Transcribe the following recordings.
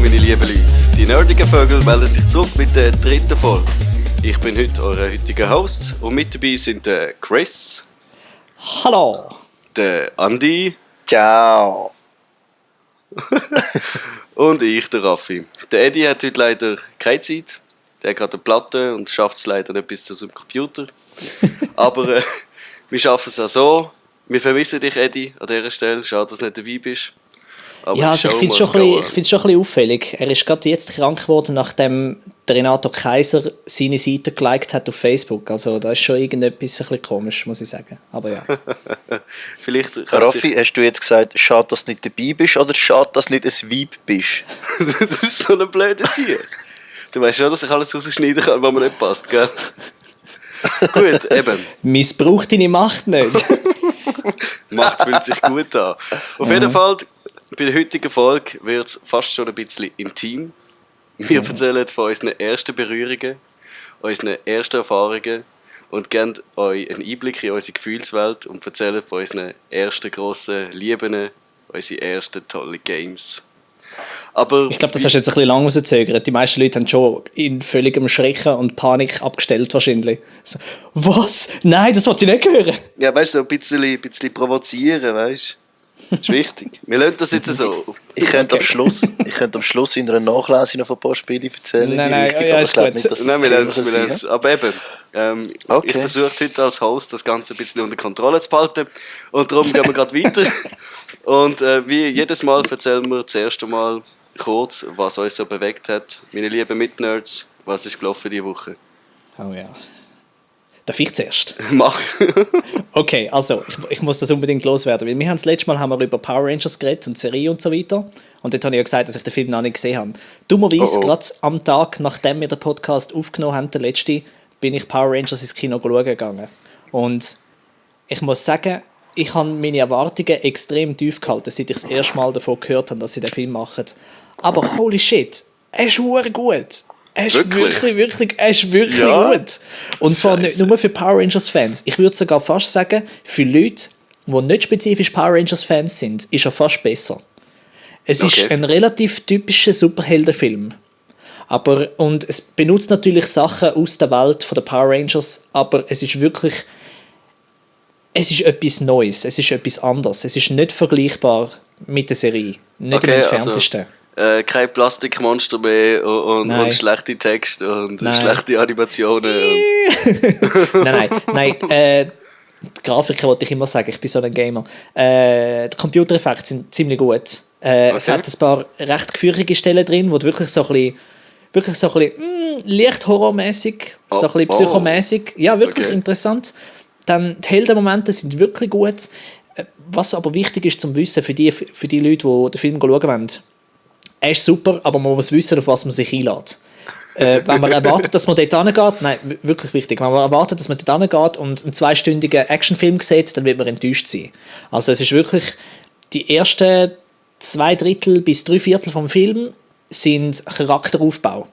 meine lieben Leute. Die nerdigen Vögel melden sich zurück mit der 3. Folge. Ich bin heute euer heutiger Host und mit dabei sind der Chris. Hallo. Der Andi. Ciao. Und ich, der Raffi. Der Eddie hat heute leider keine Zeit. Der hat gerade eine Platte und schafft es leider nicht bis zu seinem Computer. Aber wir schaffen es auch so. Wir vermissen dich, Eddie, an dieser Stelle. Schade, dass du nicht dabei bist. Aber ja, also ich finde es schon ein bisschen auffällig. Er ist gerade jetzt krank geworden, nachdem der Renato Kaiser seine Seite geliked hat auf Facebook. Also da ist schon irgendetwas ein bisschen komisch, muss ich sagen. Aber ja. Vielleicht Raffi, hast du jetzt gesagt, schade, dass du nicht dabei bist oder schade, dass du nicht ein Weib bist? Das ist so eine blöde Sache. Du weißt schon, dass ich alles rausschneiden kann, was mir nicht passt, gell? Gut, eben. Missbrauch deine Macht nicht. Macht fühlt sich gut an. Auf jeden Fall, bei der heutigen Folge wird es fast schon ein bisschen intim. Wir erzählen von unseren ersten Berührungen, unseren ersten Erfahrungen und geben euch einen Einblick in unsere Gefühlswelt und erzählen von unseren ersten grossen Lieben, unsere ersten tollen Games. Aber ich glaube, das hast du jetzt ein bisschen lang rausgezögert. Die meisten Leute haben schon in völligem Schrecken und Panik abgestellt wahrscheinlich. So, was? Nein, das wollte ich nicht hören. Ja, weißt du, so ein bisschen provozieren, weißt du? Das ist wichtig. Wir lernen das jetzt so. Ich könnte am Schluss in einer Nachlese noch ein paar Spiele erzählen. Nein, ja, ist gut. Nein, wir lernen es. Aber eben, ich versuche heute als Host das Ganze ein bisschen unter Kontrolle zu behalten. Und darum gehen wir gerade weiter. Und wie jedes Mal erzählen wir das erste Mal kurz, was uns so bewegt hat. Meine lieben Mitnerds, was ist gelaufen diese Woche? Oh ja. Darf ich zuerst? Mach. Okay, also ich muss das unbedingt loswerden, weil das letzte Mal haben wir über Power Rangers geredet und Serie und so weiter. Und dort habe ich ja gesagt, dass ich den Film noch nicht gesehen habe. Dummerweise, gerade am Tag, nachdem wir den Podcast aufgenommen haben, der letzte, bin ich Power Rangers ins Kino schauen gegangen. Und ich muss sagen, ich habe meine Erwartungen extrem tief gehalten, seit ich das erste Mal davon gehört habe, dass sie den Film machen. Aber holy shit, er ist verdammt gut. Er ist wirklich gut. Und zwar nicht nur für Power Rangers Fans. Ich würde sogar fast sagen, für Leute, die nicht spezifisch Power Rangers Fans sind, ist er fast besser. Es ist ein relativ typischer Superheldenfilm. Und es benutzt natürlich Sachen aus der Welt der Power Rangers, aber es ist wirklich... Es ist etwas Neues, es ist etwas anderes. Es ist nicht vergleichbar mit der Serie. Nicht im entferntesten. Also, kein Plastikmonster mehr und schlechte Texte und schlechte Animationen. Nein. Die Grafiker wollte ich immer sagen, ich bin so ein Gamer. Die Computereffekte sind ziemlich gut. Es hat ein paar recht gefürchtige Stellen drin, wo du wirklich so ein bisschen leicht horrormäßig, so ein bisschen psychomäßig. Ja, wirklich interessant. Dann die Heldenmomente sind wirklich gut. Was aber wichtig ist zum Wissen für die Leute, die den Film schauen wollen, er ist super, aber man muss wissen, auf was man sich einlädt. Wenn man erwartet, dass man dort hingeht, nein, wirklich wichtig, wenn man erwartet, dass man dort hingeht und einen 2-stündigen Actionfilm sieht, dann wird man enttäuscht sein. Also es ist wirklich, die ersten 2/3 bis 3/4 vom Film sind Charakteraufbau.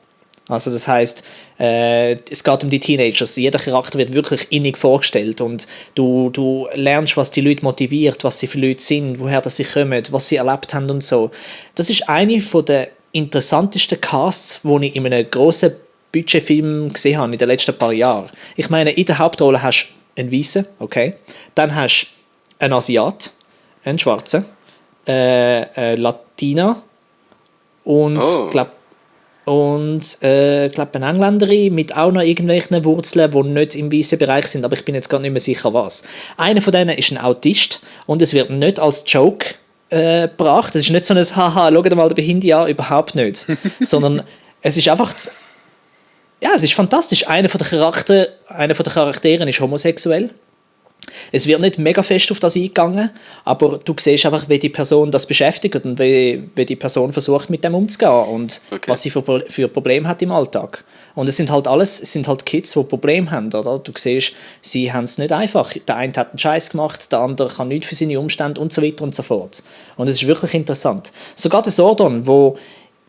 Also das heisst, es geht um die Teenagers. Jeder Charakter wird wirklich innig vorgestellt und du lernst, was die Leute motiviert, was sie für Leute sind, woher das sie kommen, was sie erlebt haben und so. Das ist eine der interessantesten Casts, die ich in einem grossen Budgetfilm gesehen habe in den letzten paar Jahren. Ich meine, in der Hauptrolle hast du einen Weißen, okay, dann hast du einen Asiat, einen Schwarzen, eine Latina und eine Engländerin mit auch noch irgendwelchen Wurzeln, die nicht im weißen Bereich sind, aber ich bin jetzt gar nicht mehr sicher, was. Einer von denen ist ein Autist und es wird nicht als Joke gebracht. Es ist nicht so ein «Haha, schau dir mal den Behindi an», überhaupt nicht. Sondern es ist einfach... Ja, es ist fantastisch. Einer der Charaktere ist homosexuell. Es wird nicht mega fest auf das eingegangen, aber du siehst einfach, wie die Person das beschäftigt und wie die Person versucht, mit dem umzugehen und was sie für Probleme hat im Alltag. Und es sind halt Kids, die Probleme haben, oder? Du siehst, sie haben es nicht einfach. Der eine hat einen Scheiß gemacht, der andere kann nichts für seine Umstände und so weiter und so fort. Und es ist wirklich interessant. Sogar der Zordon, wo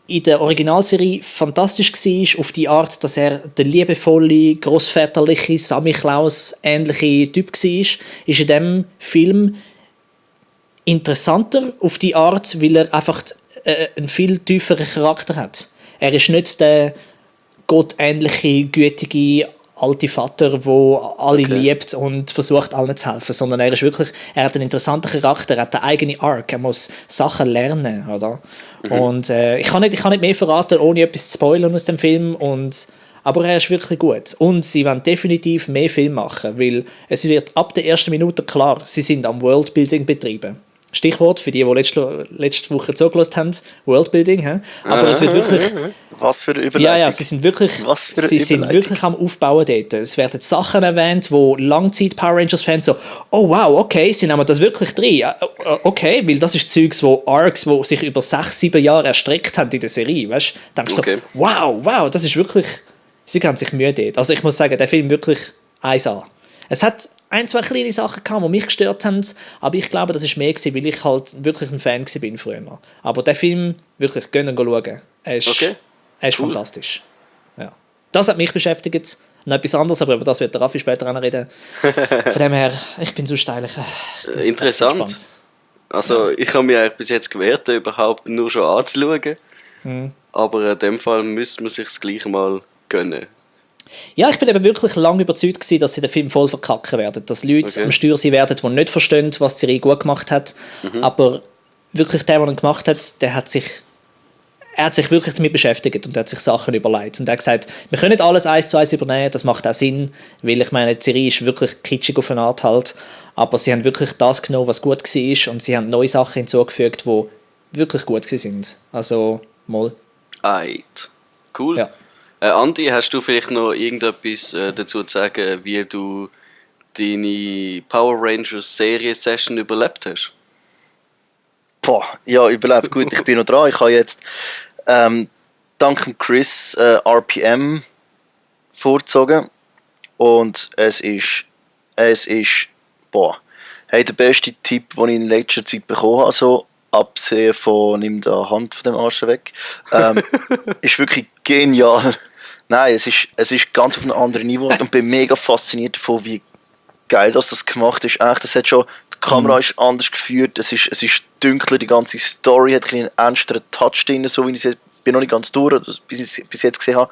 in der Originalserie fantastisch war, auf die Art, dass er der liebevolle, grossväterliche, Sammy Klaus-ähnliche Typ war, ist in diesem Film interessanter auf die Art, weil er einfach einen viel tieferen Charakter hat. Er ist nicht der gottähnliche, gütige alte Vater, der alle liebt und versucht, allen zu helfen, sondern er hat einen interessanten Charakter, er hat eine eigene Arc, er muss Sachen lernen, oder? Und ich kann nicht mehr verraten, ohne etwas zu spoilern aus dem Film, aber er ist wirklich gut. Und sie werden definitiv mehr Film machen, weil es wird ab der ersten Minute klar, sie sind am Worldbuilding betreiben. Stichwort für die letzte Woche zugelassen haben, Worldbuilding. He? Aber es wird wirklich... Was für eine Überleitung. Ja, sie sind wirklich am Aufbauen dort. Es werden Sachen erwähnt, wo Langzeit-Power Rangers-Fans so, oh wow, okay, sie nehmen das wirklich drin. Okay, weil das ist Zeugs, Arcs, die sich über 6-7 Jahre erstreckt haben in der Serie. Weißt du, denkst so, wow, das ist wirklich... Sie geben sich Mühe dort. Also ich muss sagen, der Film wirklich 1A. Es hat 1-2 kleine Sachen gehabt, die mich gestört haben, aber ich glaube, das war mehr gewesen, weil ich halt wirklich ein Fan bin früher. Aber der Film, wirklich, gehen schauen. Er ist fantastisch. Ja. Das hat mich beschäftigt. Noch etwas anderes, aber über das wird der Raffi später reden. Von dem her, ich bin so steil. Interessant. Also ich habe mich eigentlich bis jetzt gewehrt, den überhaupt nur schon anzuschauen. Aber in dem Fall müsste man sich das gleich mal gönnen. Ja, ich bin eben wirklich lange überzeugt gewesen, dass sie den Film voll verkacken werden. Dass Leute am Steuer sein werden, die nicht verstehen, was die Serie gut gemacht hat. Aber wirklich der ihn gemacht hat, er hat sich wirklich damit beschäftigt und hat sich Sachen überlegt. Und er hat gesagt, wir können nicht alles 1:1 übernehmen, das macht auch Sinn, weil ich meine, die Serie ist wirklich kitschig auf eine Art halt. Aber sie haben wirklich das genommen, was gut war und sie haben neue Sachen hinzugefügt, die wirklich gut sind. Also, mal. Cool. Ja. Andi, hast du vielleicht noch irgendetwas dazu zu sagen, wie du deine Power Rangers Serie-Session überlebt hast? Ja, überlebt gut, ich bin noch dran. Ich habe jetzt dank Chris RPM vorgezogen und es ist der beste Tipp, den ich in letzter Zeit bekommen habe, so abgesehen von nimm da Hand von dem Arsch weg, ist wirklich genial. Nein, es ist ganz auf einem anderen Niveau und bin mega fasziniert davon, wie geil das gemacht ist. Echt, das hat schon, die Kamera ist anders geführt, es ist dunkler, die ganze Story hat einen ernsteren Touch drin, so wie ich es bin noch nicht ganz durch, bis jetzt gesehen habe.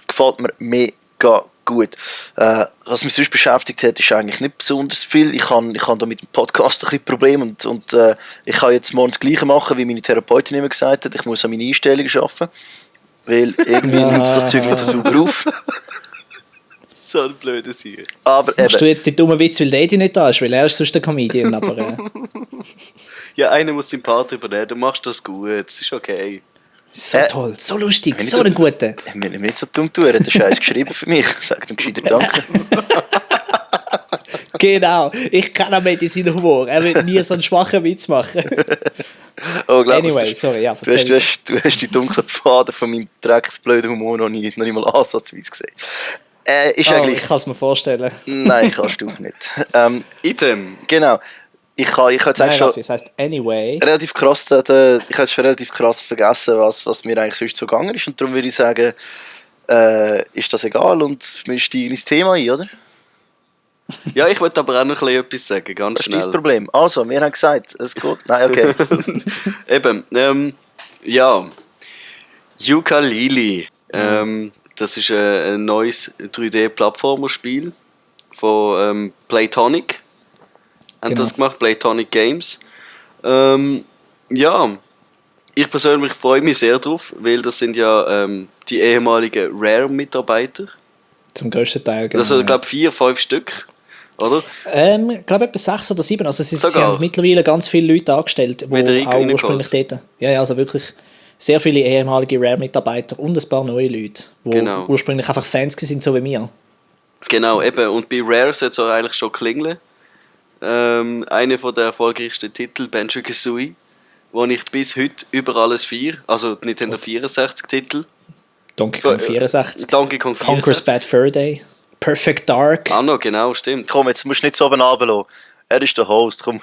Gefällt mir mega gut. Was mich sonst beschäftigt hat, ist eigentlich nicht besonders viel. Ich habe da mit dem Podcast ein bisschen Probleme und ich kann jetzt morgen das Gleiche machen, wie meine Therapeutin immer gesagt hat. Ich muss an meine Einstellungen arbeiten, weil irgendwie nimmt das Zeug nicht so sauber auf. So ein blöder Sieg. Aber machst du jetzt die dummen Witz, weil Daddy nicht da ist, weil er ist sonst der Comedian, aber... Ja, einer muss den Part übernehmen, du machst das gut, es ist okay. So toll, so lustig, so ein guter. Ich will nicht so dumm tun, er hat den Scheiß geschrieben für mich. Sag ihm gescheiter Danke. Genau, ich kenne mit seinen Humor. Er wird nie so einen schwachen Witz machen. Oh, anyway, sorry, ja, du hast die dunklen Pfaden von meinem drecksblöden Humor noch nicht mal ansatzweise gesehen. Ist eigentlich... Ich kann es mir vorstellen. Nein, kannst du nicht. Item. Genau. Ich habe jetzt Nein, schon das heisst anyway. relativ krass, ich habe jetzt schon relativ krass vergessen, was mir eigentlich sonst so gegangen ist. Und darum würde ich sagen, ist das egal und wir steigen ins Thema ein, oder? Ja, ich wollte aber auch noch etwas sagen, ganz schnell. Das ist das Problem. Also, wir haben gesagt, es geht... Nein, okay. Eben, ja. Yooka-Laylee. Das ist ein neues 3D-Plattformerspiel von Playtonic. Haben das gemacht, Playtonic Games. Ja, ich persönlich freue mich sehr drauf, weil das sind ja die ehemaligen Rare-Mitarbeiter. Zum grössten Teil, genau. Also ich glaube 4-5 Stück, oder? Ich glaube etwa 6 oder 7. Also sie haben mittlerweile ganz viele Leute angestellt, die auch ursprünglich dort... Ja, also wirklich sehr viele ehemalige Rare-Mitarbeiter und ein paar neue Leute, die ursprünglich einfach Fans waren, so wie wir. Genau, eben. Und bei Rare sollte es auch eigentlich schon klingeln. Einer der erfolgreichsten Titel, Banjo-Kazooie, wo ich bis heute über alles feiere. Also Nintendo 64-Titel. Donkey Kong 64. Donkey Kong 64. Conker's Bad Fur Day. Perfect Dark. Ah, no, genau, stimmt. Komm, jetzt musst du nicht so oben runterlassen. Er ist der Host, komm.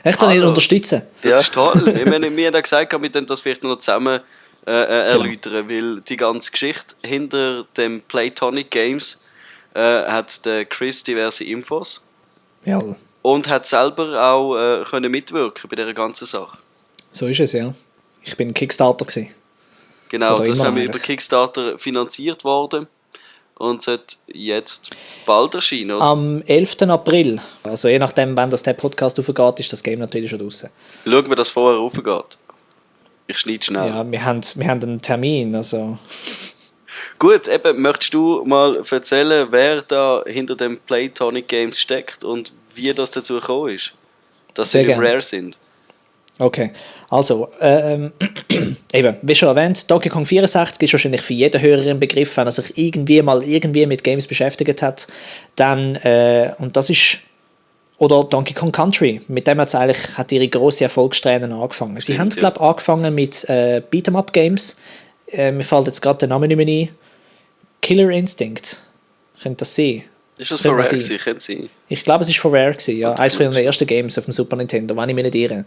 Ich kann ihn unterstützen. Das ist toll. Ich meine, wir haben gesagt, wir können das vielleicht noch zusammen erläutern, weil die ganze Geschichte hinter dem Playtonic Games hat der Chris diverse Infos. Ja. Und hat selber auch können mitwirken bei dieser ganzen Sache. So ist es, ja. Ich bin Kickstarter gewesen. Genau, Oder das immer haben wir eigentlich. über Kickstarter finanziert worden und sollte jetzt bald erscheinen, oder? Am 11. April, also je nachdem, wann der Podcast aufgeht, ist das Game natürlich schon draußen. Schauen wir, dass vorher raufgeht. Ich schneide schnell. Ja, wir haben einen Termin, also... Gut, eben, möchtest du mal erzählen, wer da hinter dem Playtonic Games steckt und wie das dazu gekommen ist? Dass sie Sehr nicht gern. Rare sind. Okay, also, eben, wie schon erwähnt, Donkey Kong 64 ist wahrscheinlich für jeden Hörer ein Begriff, wenn er sich irgendwie mit Games beschäftigt hat. Dann, und das ist, oder Donkey Kong Country, mit dem hat ihre grosse Erfolgssträhne angefangen. Sie haben, glaube ich, angefangen mit Beat'em-up-Games. Mir fällt jetzt gerade der Name nicht mehr ein. Killer Instinct, könnte das sein? Ist das könnte von Rare sein. gewesen? Könnte sein. Ich glaube, es war von Rare gewesen, ja. Eines von den ersten Games auf dem Super Nintendo, wenn ich mich nicht irre.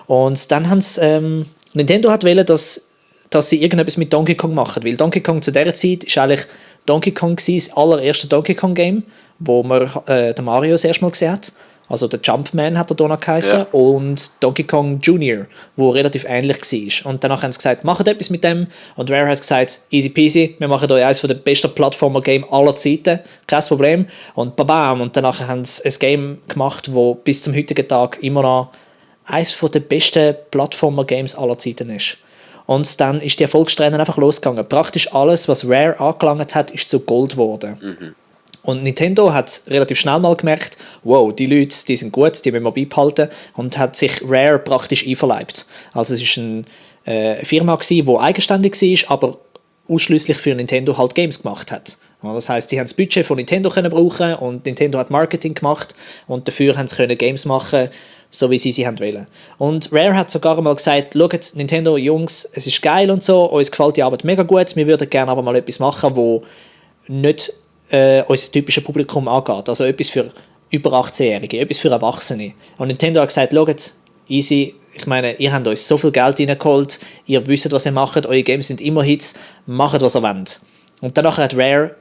Und dann haben sie, Nintendo hat wollen, dass sie irgendetwas mit Donkey Kong machen, weil Donkey Kong zu dieser Zeit ist eigentlich Donkey Kong gewesen, das allererste Donkey Kong Game, wo man den Mario das erste Mal gesehen hat. Also der Jumpman hat er da noch geheißen, Ja. und Donkey Kong Junior, wo relativ ähnlich war. Und danach haben sie gesagt, macht etwas mit dem. Und Rare hat gesagt, easy peasy, wir machen euch eines der besten Plattformer-Game aller Zeiten, kein Problem. Und babam, und danach haben sie ein Game gemacht, wo bis zum heutigen Tag immer noch eines der besten Plattformer-Games aller Zeiten ist. Und dann ist die Erfolgssträhne einfach losgegangen. Praktisch alles, was Rare angelangt hat, ist zu Gold geworden. Und Nintendo hat relativ schnell mal gemerkt, wow, die Leute, die sind gut, die müssen wir beibehalten, und hat sich Rare praktisch einverleibt. Also es war eine Firma, die eigenständig war, aber ausschließlich für Nintendo halt Games gemacht hat. Ja, das heisst, sie haben das Budget von Nintendo können brauchen, und Nintendo hat Marketing gemacht, und dafür haben sie können Games machen, so wie sie haben wollen. Und Rare hat sogar einmal gesagt, schaut, Nintendo, Jungs, es ist geil und so, uns gefällt die Arbeit mega gut, wir würden gerne aber mal etwas machen, wo nicht unser typisches Publikum angeht. Also etwas für über 18-Jährige, etwas für Erwachsene. Und Nintendo hat gesagt, schaut, easy, ich meine, ihr habt euch so viel Geld reingeholt, ihr wisst, was ihr macht, eure Games sind immer Hits, macht, was ihr wollt. Und danach hat Rare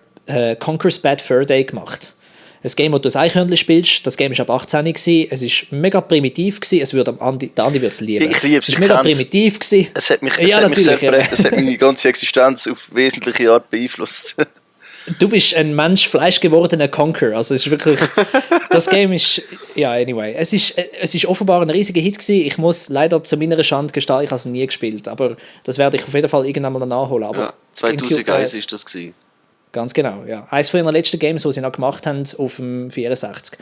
Conker's Bad Fur Day gemacht. Ein Game, wo du ein Eichhörnchen spielst, das Game war ab 18 gewesen, es war mega primitiv gewesen, der Andi würde es lieben. Ich liebe es, es war mega primitiv gewesen. Es hat mich, Ja, es hat natürlich, meine ganze Existenz auf wesentliche Art beeinflusst. Du bist ein Mensch, fleischgewordener Conquer. Also es ist wirklich, das Game ist, ja, anyway. Es ist offenbar ein riesiger Hit gewesen. Ich muss leider zu meiner Schande gestehen, ich habe es nie gespielt. Aber das werde ich auf jeden Fall irgendwann mal nachholen. Aber Ja, 2001 ist das gewesen. Ganz genau, ja. Eines von ihren letzten Games, die sie noch gemacht haben, auf dem 64.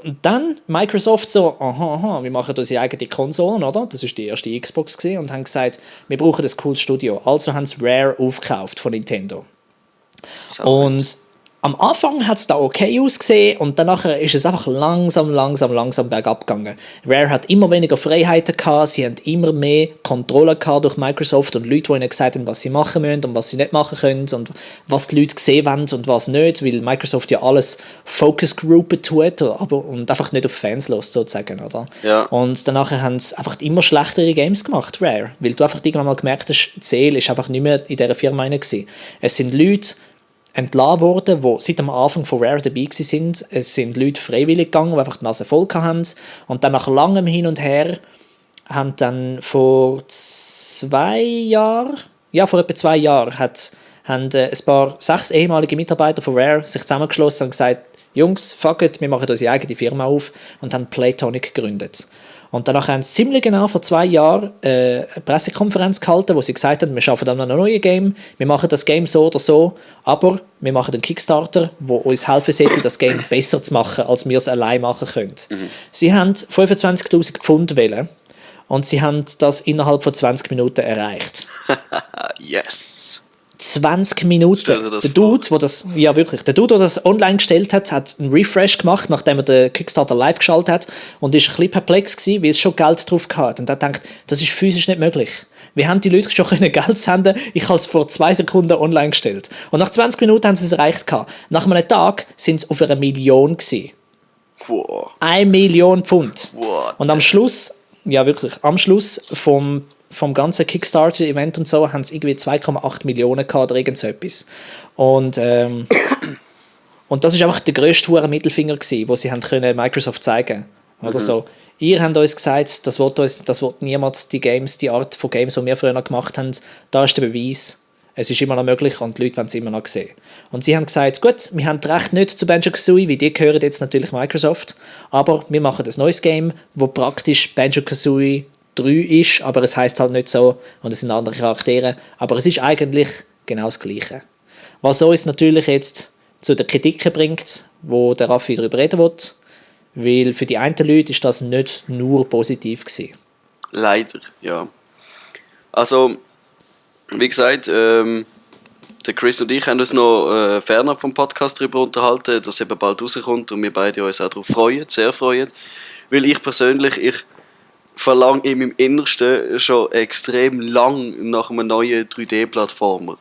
Und dann Microsoft so, wir machen unsere eigene Konsolen, oder? Das war die erste Xbox gewesen, und haben gesagt, wir brauchen das cooles Studio. Also haben sie Rare aufgekauft von Nintendo. Und am Anfang hat es da okay ausgesehen, und danach ist es einfach langsam bergab gegangen. Rare hat immer weniger Freiheiten gehabt, sie haben immer mehr Kontrolle gehabt durch Microsoft und Leute, die ihnen gesagt haben, was sie machen müssen und was sie nicht machen können und was die Leute sehen wollen und was nicht, weil Microsoft ja alles Focus-Groupen tut, aber, und einfach nicht auf Fans los, sozusagen, oder? Ja. Und danach haben sie einfach immer schlechtere Games gemacht, Rare, weil du einfach irgendwann mal gemerkt hast, die Seele ist einfach nicht mehr in dieser Firma rein gewesen. Es sind Leute entlassen worden, die seit am Anfang von Rare dabei sind. Es sind Leute freiwillig gegangen, die einfach die Nase voll hatten. Und dann nach langem Hin und Her haben dann vor etwa 2 Jahren, haben ein paar 6 ehemalige Mitarbeiter von Rare sich zusammengeschlossen und gesagt, Jungs, fuck it, wir machen unsere eigene Firma auf, und haben Playtonic gegründet. Und danach haben sie ziemlich genau vor 2 Jahren eine Pressekonferenz gehalten, wo sie gesagt haben, wir arbeiten an einem neuen Game, wir machen das Game so oder so, aber wir machen einen Kickstarter, der uns helfen sollte, das Game besser zu machen, als wir es allein machen können. Sie haben 25'000 Pfund wählen, und sie haben das innerhalb von 20 Minuten erreicht. Yes. 20 Minuten. Stell dir das Der Dude, der das online gestellt hat, hat einen Refresh gemacht, nachdem er den Kickstarter live geschaltet hat, und ist ein bisschen perplex gewesen, weil es schon Geld drauf hatte. Und er denkt, das ist physisch nicht möglich. Wir haben die Leute schon Geld senden, ich habe es vor 2 Sekunden online gestellt. Und nach 20 Minuten haben sie es erreicht gehabt. Nach einem Tag sind es auf 1 Million gewesen. Wow. 1 Million Pfund. What? Und am Schluss vom ganzen Kickstarter-Event und so, haben sie irgendwie 2,8 Millionen gehabt oder irgend so etwas. Und das ist einfach der grösste Mittelfinger gewesen, den sie haben können Microsoft zeigen. Oder so. ihr habt uns gesagt, das will niemand, die Art von Games, die wir früher noch gemacht haben, da ist der Beweis, es ist immer noch möglich und die Leute wollen es immer noch sehen. Und sie haben gesagt, gut, wir haben das Recht nicht zu Banjo-Kazooie, weil die gehören jetzt natürlich Microsoft, aber wir machen ein neues Game, wo praktisch Banjo-Kazooie 3 ist, aber es heisst halt nicht so und es sind andere Charaktere, aber es ist eigentlich genau das Gleiche. Was uns natürlich jetzt zu den Kritiken bringt, wo der Raffi darüber reden will, weil für die einen Leute ist das nicht nur positiv gewesen. Leider, ja. Also, wie gesagt, der Chris und ich haben uns noch fernab vom Podcast darüber unterhalten, dass es eben bald rauskommt und wir beide uns auch darauf freuen, sehr freuen. Weil ich persönlich, ich verlange in meinem Innersten schon extrem lang nach einem neuen 3D-Plattformer.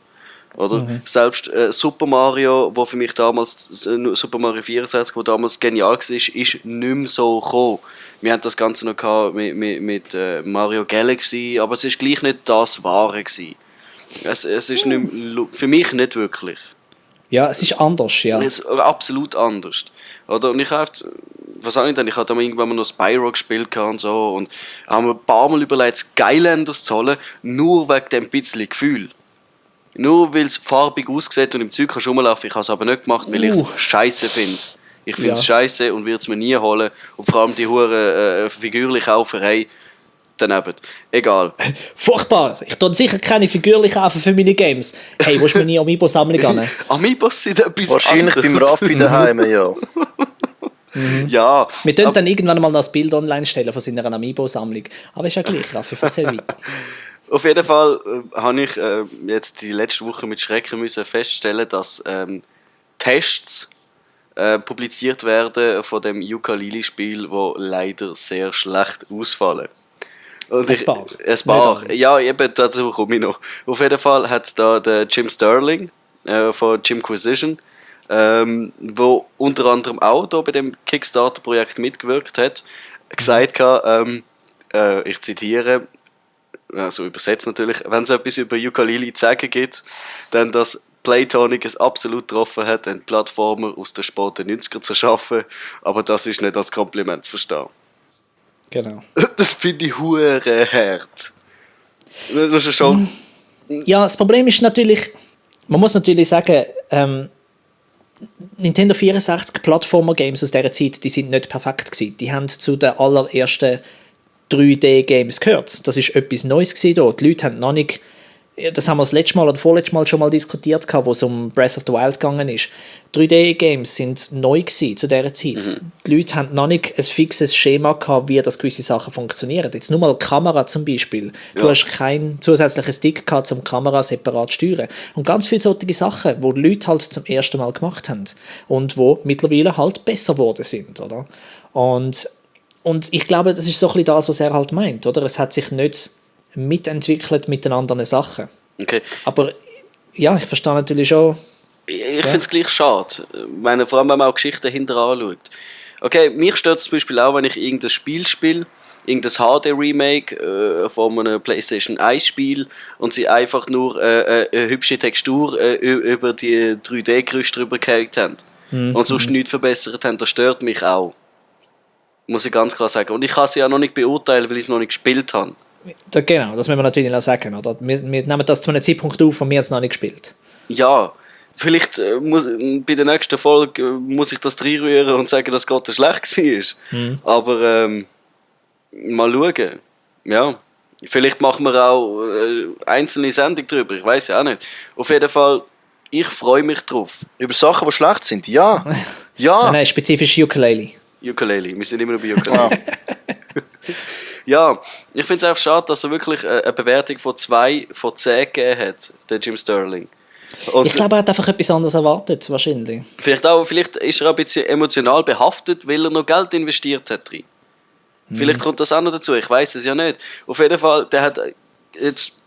Oder? Selbst Super Mario, wo für mich damals, Super Mario 64, wo damals genial war, ist nicht mehr so gekommen. Wir hatten das Ganze noch gehabt mit Mario Galaxy, aber es war gleich nicht das Wahre gewesen. Es ist nicht, für mich nicht wirklich. Ja, es ist anders, ja. Es ist absolut anders. Oder? Und ich habe, was habe ich denn? Ich habe irgendwann mal noch Spyro gespielt und so und habe mir ein paar Mal überlegt, Skylanders zu holen, nur wegen dem bisschen Gefühl. Nur weil es farbig aussieht und im Zeug kannst du rumlaufen. Ich habe es aber nicht gemacht, weil ich es scheiße finde. Ich finde es scheiße und würde es mir nie holen. Und vor allem die hure figürliche Kauferei daneben. Egal. Furchtbar! Ich tue sicher keine Figürchen kaufen für meine Games. Hey, willst du mir nie Amiibo-Sammlung an? Amiibos sind etwas Wahrscheinlich anderes. beim Raffi daheim, ja. Ja. Wir können dann irgendwann mal das Bild online stellen von seiner Amiibo-Sammlung. Aber ist ja gleich, Raffi, erzähl weiter. Auf jeden Fall habe ich jetzt die letzte Woche mit Schrecken müssen feststellen, dass Tests publiziert werden von dem Yooka-Laylee-Spiel, wo leider sehr schlecht ausfallen. Und ein paar. Ja, eben, dazu komme ich noch. Auf jeden Fall hat es da den Jim Sterling von Jimquisition, wo unter anderem auch da bei dem Kickstarter-Projekt mitgewirkt hat, gesagt hat, ich zitiere, also übersetzt natürlich, wenn es etwas über Yooka-Laylee zu sagen gibt, dann dass Playtonic es absolut getroffen hat, einen Plattformer aus den späten 90er zu schaffen, aber das ist nicht als Kompliment zu verstehen. Genau. Das finde ich hure hart. Das ist schon... Ja, das Problem ist natürlich, man muss natürlich sagen, Nintendo 64 Plattformer-Games aus dieser Zeit, die sind nicht perfekt gewesen. Die haben zu den allerersten 3D-Games gehört. Das ist etwas Neues gewesen da. Die Leute haben noch nicht, das haben wir das letzte Mal oder vorletztes Mal schon mal diskutiert, wo es um Breath of the Wild gegangen ist. 3D-Games sind neu gewesen zu dieser Zeit. Die Leute haben noch nicht ein fixes Schema gehabt, wie das gewisse Sachen funktionieren. Jetzt nur mal die Kamera zum Beispiel. Du hast keinen zusätzlichen Stick gehabt, um die Kamera separat zu steuern. Und ganz viele solche Sachen, die Leute halt zum ersten Mal gemacht haben und wo mittlerweile halt besser geworden sind, oder? Und ich glaube, das ist so ein bisschen das, was er halt meint, oder? Es hat sich nicht mitentwickelt mit den anderen Sachen. Okay. Aber ja, ich verstehe natürlich schon. Ich finde es gleich schade. Meine, vor allem, wenn man auch Geschichten hinterher anschaut. Okay, mich stört es zum Beispiel auch, wenn ich irgendein Spiel spiele, irgendein HD-Remake von einem PlayStation 1-Spiel und sie einfach nur eine hübsche Textur über die 3D-Gerüste drüber gehängt haben und sonst nichts verbessert haben. Das stört mich auch. Muss ich ganz klar sagen. Und ich kann sie ja noch nicht beurteilen, weil ich es noch nicht gespielt habe. Genau, das müssen wir natürlich noch sagen. Oder? Wir nehmen das zu einem Zeitpunkt auf, wo wir es noch nicht gespielt. Ja, vielleicht bei der nächsten Folge muss ich das reinrühren und sagen, dass Gott schlecht war. Aber mal schauen. Ja, vielleicht machen wir auch einzelne Sendungen darüber. Ich weiß ja auch nicht. Auf jeden Fall, ich freue mich drauf. Über Sachen, die schlecht sind? Ja. Ja. Nein, spezifisch Yooka-Laylee. Yooka-Laylee, wir sind immer noch bei Yooka-Laylee. Ja, ich finde es einfach schade, dass er wirklich eine Bewertung von 2 von 10 gegeben hat, der Jim Sterling. Und ich glaube, er hat einfach etwas anderes erwartet, wahrscheinlich. Vielleicht ist er ein bisschen emotional behaftet, weil er noch Geld investiert hat drin. Vielleicht kommt das auch noch dazu, ich weiß es ja nicht. Auf jeden Fall, der hat jetzt...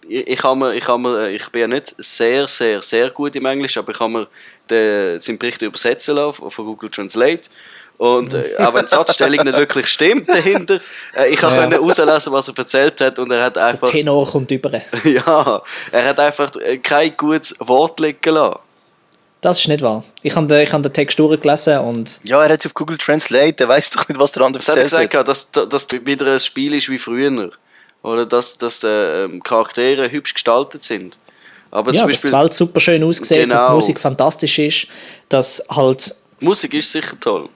Ich bin ja nicht sehr, sehr, sehr gut im Englisch, aber ich habe mir seinen Bericht übersetzen lassen von Google Translate. Und auch wenn die Satzstellung nicht wirklich stimmt dahinter, ich konnte herauslesen, was er erzählt hat, und er hat einfach... Der Tenor kommt über. Ja, er hat einfach kein gutes Wort liegen lassen. Das ist nicht wahr. Ich habe den Text durchgelesen und... Ja, er hat es auf Google Translate, der weiß doch nicht, was der andere Was hat er erzählt gesagt, dass wieder ein Spiel ist wie früher? Oder dass die Charaktere hübsch gestaltet sind? Aber Ja, zum dass die Beispiel, Welt super schön aussieht, dass die Genau. Musik fantastisch ist, dass halt... Musik ist sicher toll.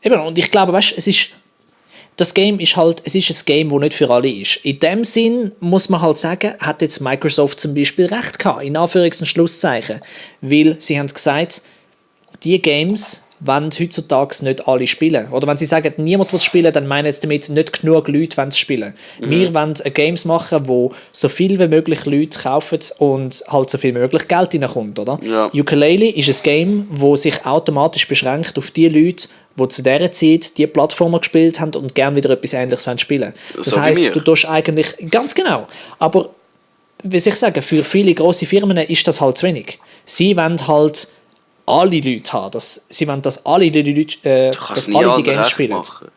Eben, und ich glaube, weißt, das Game ist halt, es ist ein Game, das nicht für alle ist. In dem Sinn muss man halt sagen, hat jetzt Microsoft zum Beispiel recht gehabt, in Anführungs- und Schlusszeichen. Weil sie haben gesagt, die Games wollen heutzutage nicht alle spielen. Oder wenn sie sagen, niemand will spielen, dann meinen sie damit, nicht genug Leute wollen spielen. Wir wollen Games machen, wo so viel wie möglich Leute kaufen und halt so viel wie möglich Geld reinkommt, oder? Ja. Ukulele ist ein Game, wo sich automatisch beschränkt auf die Leute, die zu dieser Zeit die Plattformer gespielt haben und gerne wieder etwas Ähnliches spielen wollen. Das So wie heisst, wir. du tust eigentlich, ganz genau, aber wie soll ich sagen, für viele grosse Firmen ist das halt zu wenig. Sie wollen halt alle Leute haben. Sie wollen, dass alle die Leute, Du kannst dass nie alle die allen Games recht spielen. machen.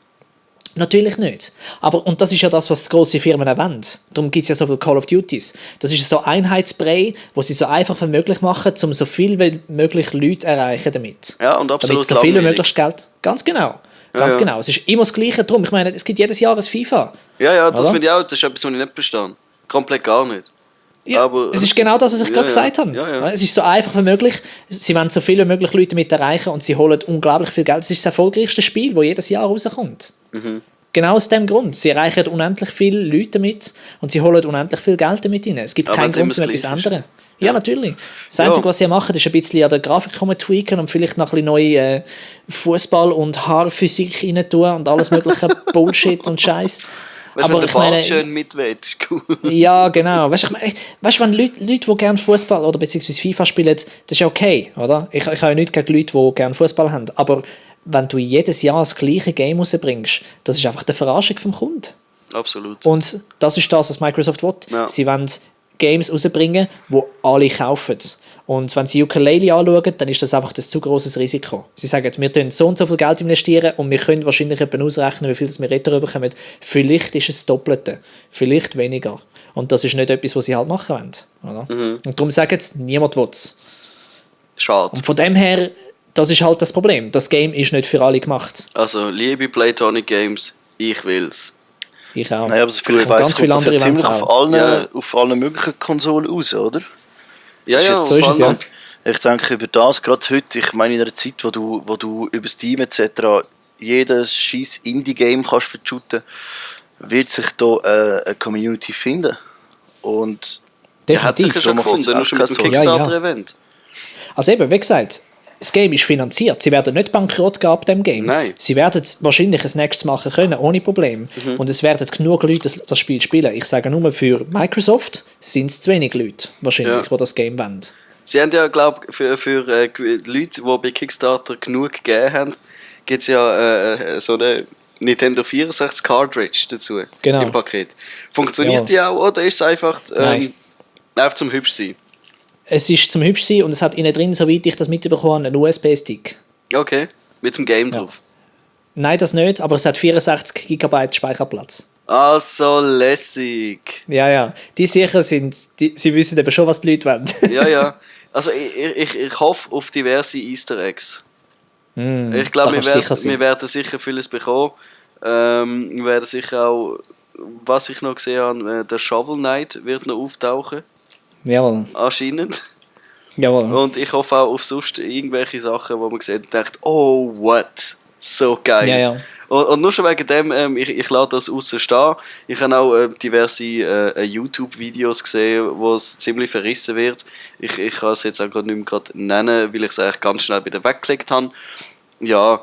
Natürlich nicht. Aber, und das ist ja das, was grosse Firmen wollen. Darum gibt es ja so viele Call of Duties. Das ist so Einheitsbrei, wo sie so einfach wie möglich machen, um so viel wie möglich Leute zu erreichen damit. Ja, und absolut Damit so viel wie langweilig. möglich Geld. Ganz genau. Ganz ja. genau. Es ist immer das Gleiche drum. Ich meine, es gibt jedes Jahr ein FIFA. Ja, das Oder? finde ich auch, das ist etwas, was ich nicht verstehe. Komplett gar nicht. Ja, Aber- es ist genau das, was ich Ja, gerade ja. gesagt habe. Ja. Es ist so einfach wie möglich. Sie wollen so viel wie möglich Leute damit erreichen und sie holen unglaublich viel Geld. Es ist das erfolgreichste Spiel, das jedes Jahr rauskommt. Genau aus dem Grund. Sie erreichen unendlich viele Leute damit und sie holen unendlich viel Geld damit rein. Es gibt Aber keinen wenn's immer Grund zu das etwas Gleiche ist. anderes. Ja, natürlich. Das Einzige, was sie machen, ist ein bisschen an der Grafik tweaken und vielleicht noch ein bisschen neue Fußball- und Haarphysik rein tun und alles mögliche Bullshit und Scheiß. Weißt du, wenn der Bart schön mitweht, ist cool. Ja, genau. Weißt du, wenn Leute, die gerne Fußball oder beziehungsweise FIFA spielen, das ist ja okay, oder? Ich habe ja nichts gegen Leute, die gerne Fußball haben. Aber wenn du jedes Jahr das gleiche Game rausbringst, das ist einfach die Verarschung vom Kunden. Absolut. Und das ist das, was Microsoft will. Ja. Sie wollen Games rausbringen, die alle kaufen. Und wenn sie Ukulele anschauen, dann ist das einfach ein zu grosses Risiko. Sie sagen, wir investieren so und so viel Geld investieren und wir können wahrscheinlich etwa ausrechnen, wie viel wir retour bekommen. Vielleicht ist es das Doppelte, vielleicht weniger. Und das ist nicht etwas, was sie halt machen wollen. Oder? Und darum sagen sie, niemand will es. Schade. Und von dem her, das ist halt das Problem. Das Game ist nicht für alle gemacht. Also, liebe Playtonic Games, ich will's. Ich auch. Naja, aber so viel ich Und weiss, ganz viele kommt das ja andere ziemlich wollen's auch. auf allen möglichen Konsolen raus, oder? Ja, Ist ja, jetzt so ist es, vor allem- ja. Ich denke über das, gerade heute, ich meine in einer Zeit, wo du über Steam etc. jedes scheiß Indie-Game kannst verschütten, wird sich da eine Community finden. Und Der hat sich ja Definitiv. schon So macht gefunden, nur jetzt schon mit dem auch keinen Sinn. Ja, ja. Kickstarter-Event. Also eben, wie gesagt, das Game ist finanziert. Sie werden nicht bankrott gehen ab dem Game. Nein. Sie werden wahrscheinlich ein nächstes machen können, ohne Problem. Und es werden genug Leute das Spiel spielen. Ich sage nur, für Microsoft sind es zu wenig Leute, wahrscheinlich, Ja. die das Game wollen. Sie haben ja, glaube ich, für Leute, die bei Kickstarter genug gegeben haben, gibt es ja so eine Nintendo 64 Cartridge dazu Genau. im Paket. Funktioniert Ja. die auch oder ist es einfach, Nein. einfach zum hübsch sein? Es ist zum hübsch sein und es hat innen drin, soweit ich das mitbekommen habe, einen USB-Stick. Okay, mit dem Game Ja. drauf. Nein, das nicht, aber es hat 64 GB Speicherplatz. Ah, so lässig. Ja. Die sicher sind, sie wissen eben schon, was die Leute wollen. Ja. Also ich hoffe auf diverse Easter Eggs. Ich glaube, da kannst du sicher sein. wir werden sicher vieles bekommen. Wir werden sicher auch, was ich noch gesehen habe, der Shovel Knight wird noch auftauchen, Jawohl. anscheinend. Jawohl. Und ich hoffe auch auf sonst irgendwelche Sachen, wo man sieht und denkt, oh, what? So geil. Ja. Und nur schon wegen dem, ich lasse das außen stehen. Ich habe auch diverse YouTube-Videos gesehen, wo es ziemlich verrissen wird. Ich kann es jetzt auch gerade nicht mehr gerade nennen, weil ich es eigentlich ganz schnell wieder weggeklickt habe. Ja,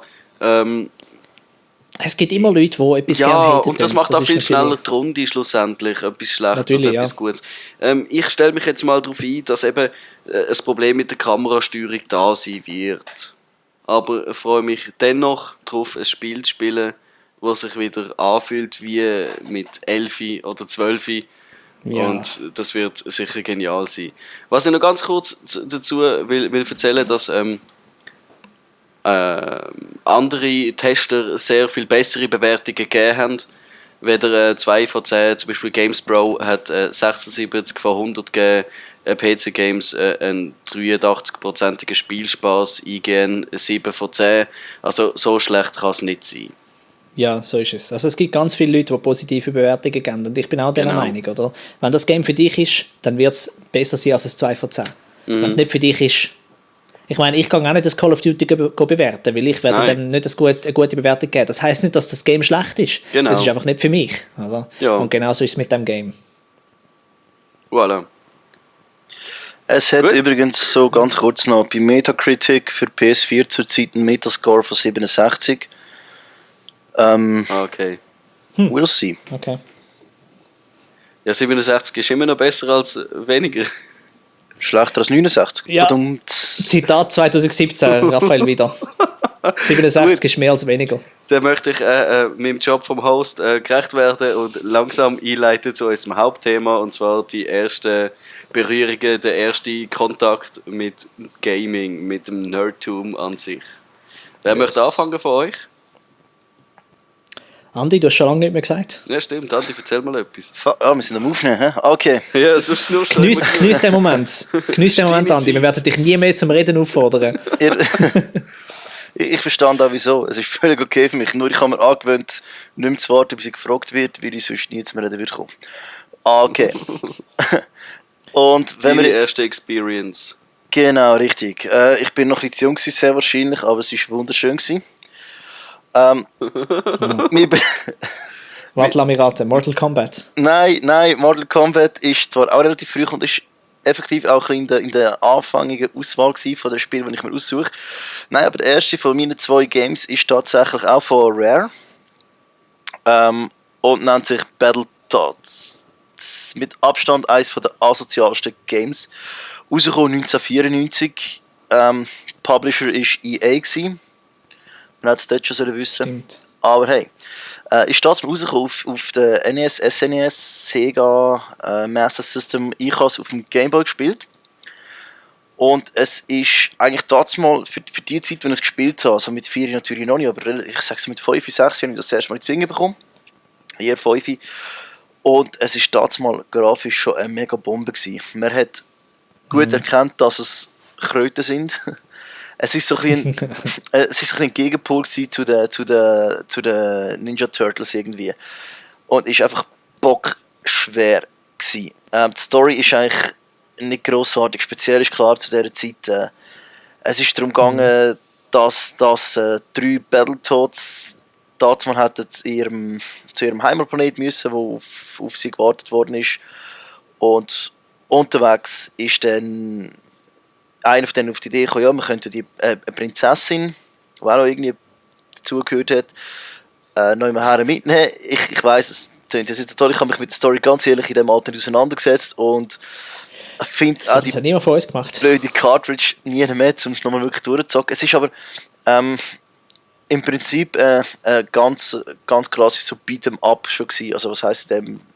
Es gibt immer Leute, die etwas gerne ja, haten. und das macht auch viel schneller die Runde schlussendlich, etwas Schlechtes Natürlich, als etwas Gutes. Ich stelle mich jetzt mal darauf ein, dass eben ein Problem mit der Kamerasteuerung da sein wird. Aber ich freue mich dennoch darauf, ein Spiel zu spielen, das sich wieder anfühlt wie mit 11 oder 12. Ja. Und das wird sicher genial sein. Was ich noch ganz kurz dazu will erzählen, dass andere Tester sehr viel bessere Bewertungen gegeben haben. Weder 2 von 10, zum Beispiel Games Pro hat 76 von 100 gegeben, PC-Games einen 83%igen Spielspaß, IGN 7 von 10. Also so schlecht kann es nicht sein. Ja, so ist es. Also es gibt ganz viele Leute, die positive Bewertungen geben und ich bin auch dieser Meinung, oder? Wenn das Game für dich ist, dann wird es besser sein als ein 2 von 10. Wenn es nicht für dich ist, ich meine, ich kann auch nicht das Call of Duty bewerten, weil ich werde dem nicht eine gute Bewertung geben. Das heisst nicht, dass das Game schlecht ist. Genau. Es ist einfach nicht für mich. Oder? Ja. Und genauso ist es mit dem Game. Voilà. Es hat Gut. übrigens so ganz kurz noch bei Metacritic für PS4 zurzeit einen Metascore von 67. Okay. We'll see. Okay. Ja, 67 ist immer noch besser als weniger. Schlechter als 69. Ja. Zitat 2017, Raphael wieder. 67 ist mehr als weniger. Dann möchte ich meinem Job vom Host gerecht werden und langsam einleiten zu unserem Hauptthema, und zwar die ersten Berührungen, der erste Kontakt mit Gaming, mit dem Nerdtum an sich. Wer möchte anfangen von euch? Andi, du hast schon lange nicht mehr gesagt. Ja, stimmt. Andi, erzähl mal etwas. Wir sind am Aufnehmen, hä? Okay. Ja, sonst nur schon. Geniess den Moment. Geniess den Moment, Andi. Wir werden dich nie mehr zum Reden auffordern. Ich verstand auch wieso. Es ist völlig okay für mich. Nur ich habe mir angewöhnt, nicht mehr zu warten, bis ich gefragt wird, weil ich sonst nie zu mir reden würde kommen. Okay. Und wenn Deine wir jetzt... erste Experience. Genau, richtig. Ich bin noch ein bisschen zu jung, sehr wahrscheinlich, aber es war wunderschön. Warte, lass mich raten. Mortal Kombat. Nein, Mortal Kombat ist zwar auch relativ früh und ist effektiv auch in der anfängigen Auswahl von den Spielen, die ich mir aussuche. Nein, aber der erste von meinen 2 Games ist tatsächlich auch von Rare und nennt sich Battletoads. Mit Abstand eines der asozialsten Games. Rausgekommen 1994. Publisher war EA gewesen. Man hätte es dort schon wissen sollen. Aber hey, ist das mal rausgekommen auf der NES, SNES, Sega, Master System. Ich habe es auf dem Game Boy gespielt. Und es ist eigentlich das mal für die Zeit, wenn ich es gespielt habe, also mit 4 natürlich noch nicht, aber ich sage es mit 5, 6 habe ich das erste Mal in die Finger bekommen. Hier 5. Und es ist das mal grafisch schon eine mega Bombe gewesen. Man hat gut erkannt, dass es Kröten sind. Es ist so ein bisschen ein Gegenpol zu den Ninja Turtles irgendwie. Und ist einfach bockschwer gewesen. Die Story ist eigentlich nicht grossartig. Speziell ist klar zu dieser Zeit. Es ist darum gegangen, dass 3 Battletoads damals hätten zu ihrem Heimatplanet müssen, wo auf sie gewartet worden ist. Und unterwegs ist dann einer von denen auf die Idee gekommen, ja, wir könnten eine Prinzessin, die auch noch irgendwie dazugehört hat, noch her mitnehmen. Ich weiss, es klingt jetzt toll, ich habe mich mit der Story ganz ehrlich in diesem Alter nicht auseinandergesetzt und finde auch das hat niemand von uns gemacht. blöde Cartridge nie mehr, um es nochmal wirklich durchzuzocken. Es ist aber im Prinzip ganz klassisch so Beat'em-up schon gewesen. Also was heisst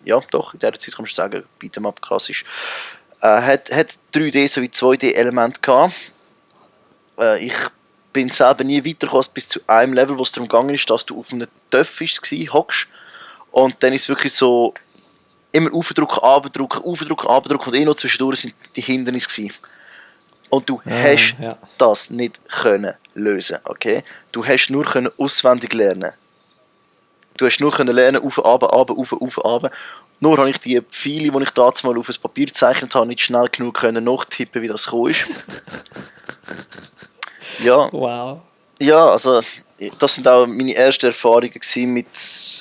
ja doch, in dieser Zeit kann man schon sagen, Beat'em-up klassisch. Hat 3D sowie 2D-Elemente gehabt. Ich bin selber nie weitergekommen bis zu einem Level, wo es darum gegangen ist, dass du auf einem Töpf hockst und dann ist es wirklich so immer aufdrücken, abdrücken und noch zwischendurch sind die Hindernisse gewesen. Und du hast das nicht können lösen, okay? Du hast nur können auswendig lernen. Du hast nur können lernen, auf, runter. Nur habe ich die Pfeile, die ich damals mal auf ein Papier gezeichnet habe, nicht schnell genug können nachtippen, wie das gekommen ist. Ja. Wow. Ja, also das sind auch meine ersten Erfahrungen gewesen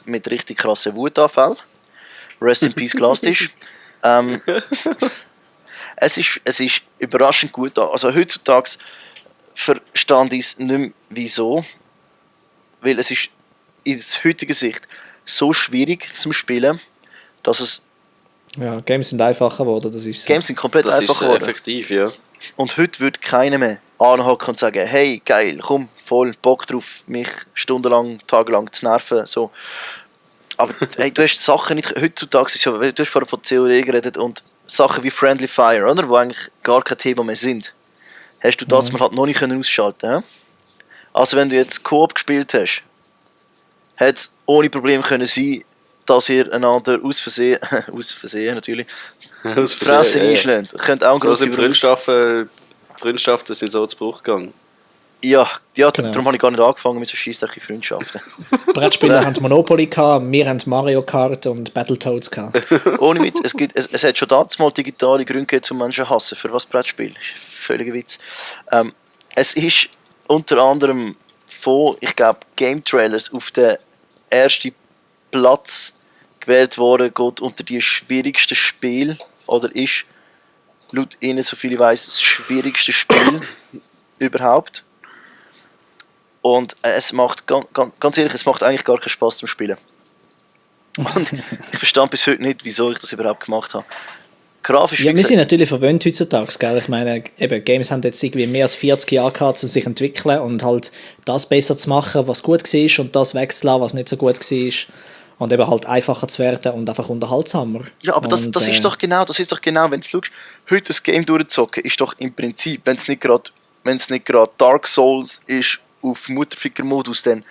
mit richtig krassen Wutanfällen. Rest in Peace Glastisch. Es ist überraschend gut. Also heutzutage verstand ich es nicht mehr, wieso. Weil es ist aus heutiger Sicht so schwierig zum Spielen, dass es... Ja, Games sind einfacher geworden, das ist so. Games sind komplett einfacher geworden. Effektiv, ja. Und heute würde keiner mehr anhaken und sagen, hey, geil, komm, voll Bock drauf, mich stundenlang, tagelang zu nerven. So. Aber hey, du hast Sachen nicht... Heutzutage ist ja, du hast vorher von COD geredet und Sachen wie Friendly Fire, oder? Wo eigentlich gar kein Thema mehr sind. Hast du das mal halt noch nicht ausschalten können. Also wenn du jetzt Coop gespielt hast, hätte es ohne Probleme können sein, dass ihr einander aus Versehen natürlich, Aus die Fresse Versehen, einschlägt. Könnte auch ein So grosser sind Freundschaften sind so zu Bruch gegangen. Ja, Genau. darum habe ich gar nicht angefangen mit so scheissdrecken Freundschaften. Brettspieler haben Monopoly gehabt, wir haben Mario Kart und Battletoads gehabt. Ohne Witz, es hat schon damals mal digitale Gründe gegeben, zum Menschen zu hassen. Für was Brettspiel? Das ist ein völliger Witz. Es ist unter anderem von, ich glaube, Game Trailers auf den ersten Platz gewählt worden, geht unter die schwierigsten Spiel oder ist laut ihnen, soviel ich weiß, das schwierigste Spiel überhaupt. Und es macht, ganz ehrlich, es macht eigentlich gar keinen Spaß zum Spielen. Und ich verstand bis heute nicht, wieso ich das überhaupt gemacht habe. Grafisch, Ja, wir sind natürlich verwöhnt heutzutage, gell? Ich meine, eben, Games haben jetzt irgendwie mehr als 40 Jahre gehabt, um sich zu entwickeln und halt das besser zu machen, was gut war und das wegzulassen, was nicht so gut war. Und eben halt einfacher zu werden und einfach unterhaltsamer. Ja, aber das ist doch genau, wenn du schaust, heute das Game durchzocken, ist doch im Prinzip, wenn es nicht gerade Dark Souls ist auf Mutterficker-Modus, dann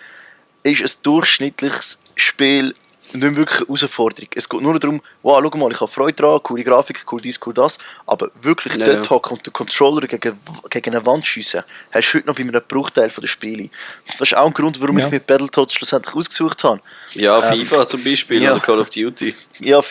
ist ein durchschnittliches Spiel nicht mehr wirklich eine Herausforderung. Es geht nur darum, wow, schau mal, ich habe Freude daran, coole Grafik, cool dies, cool das, aber wirklich dort hocken und den Controller gegen eine Wand schiessen, hast du heute noch bei einem Bruchteil der Spiele. Das ist auch ein Grund, warum ich mir Battletoads schlussendlich ausgesucht habe. Ja, FIFA zum Beispiel oder Call of Duty. Ja,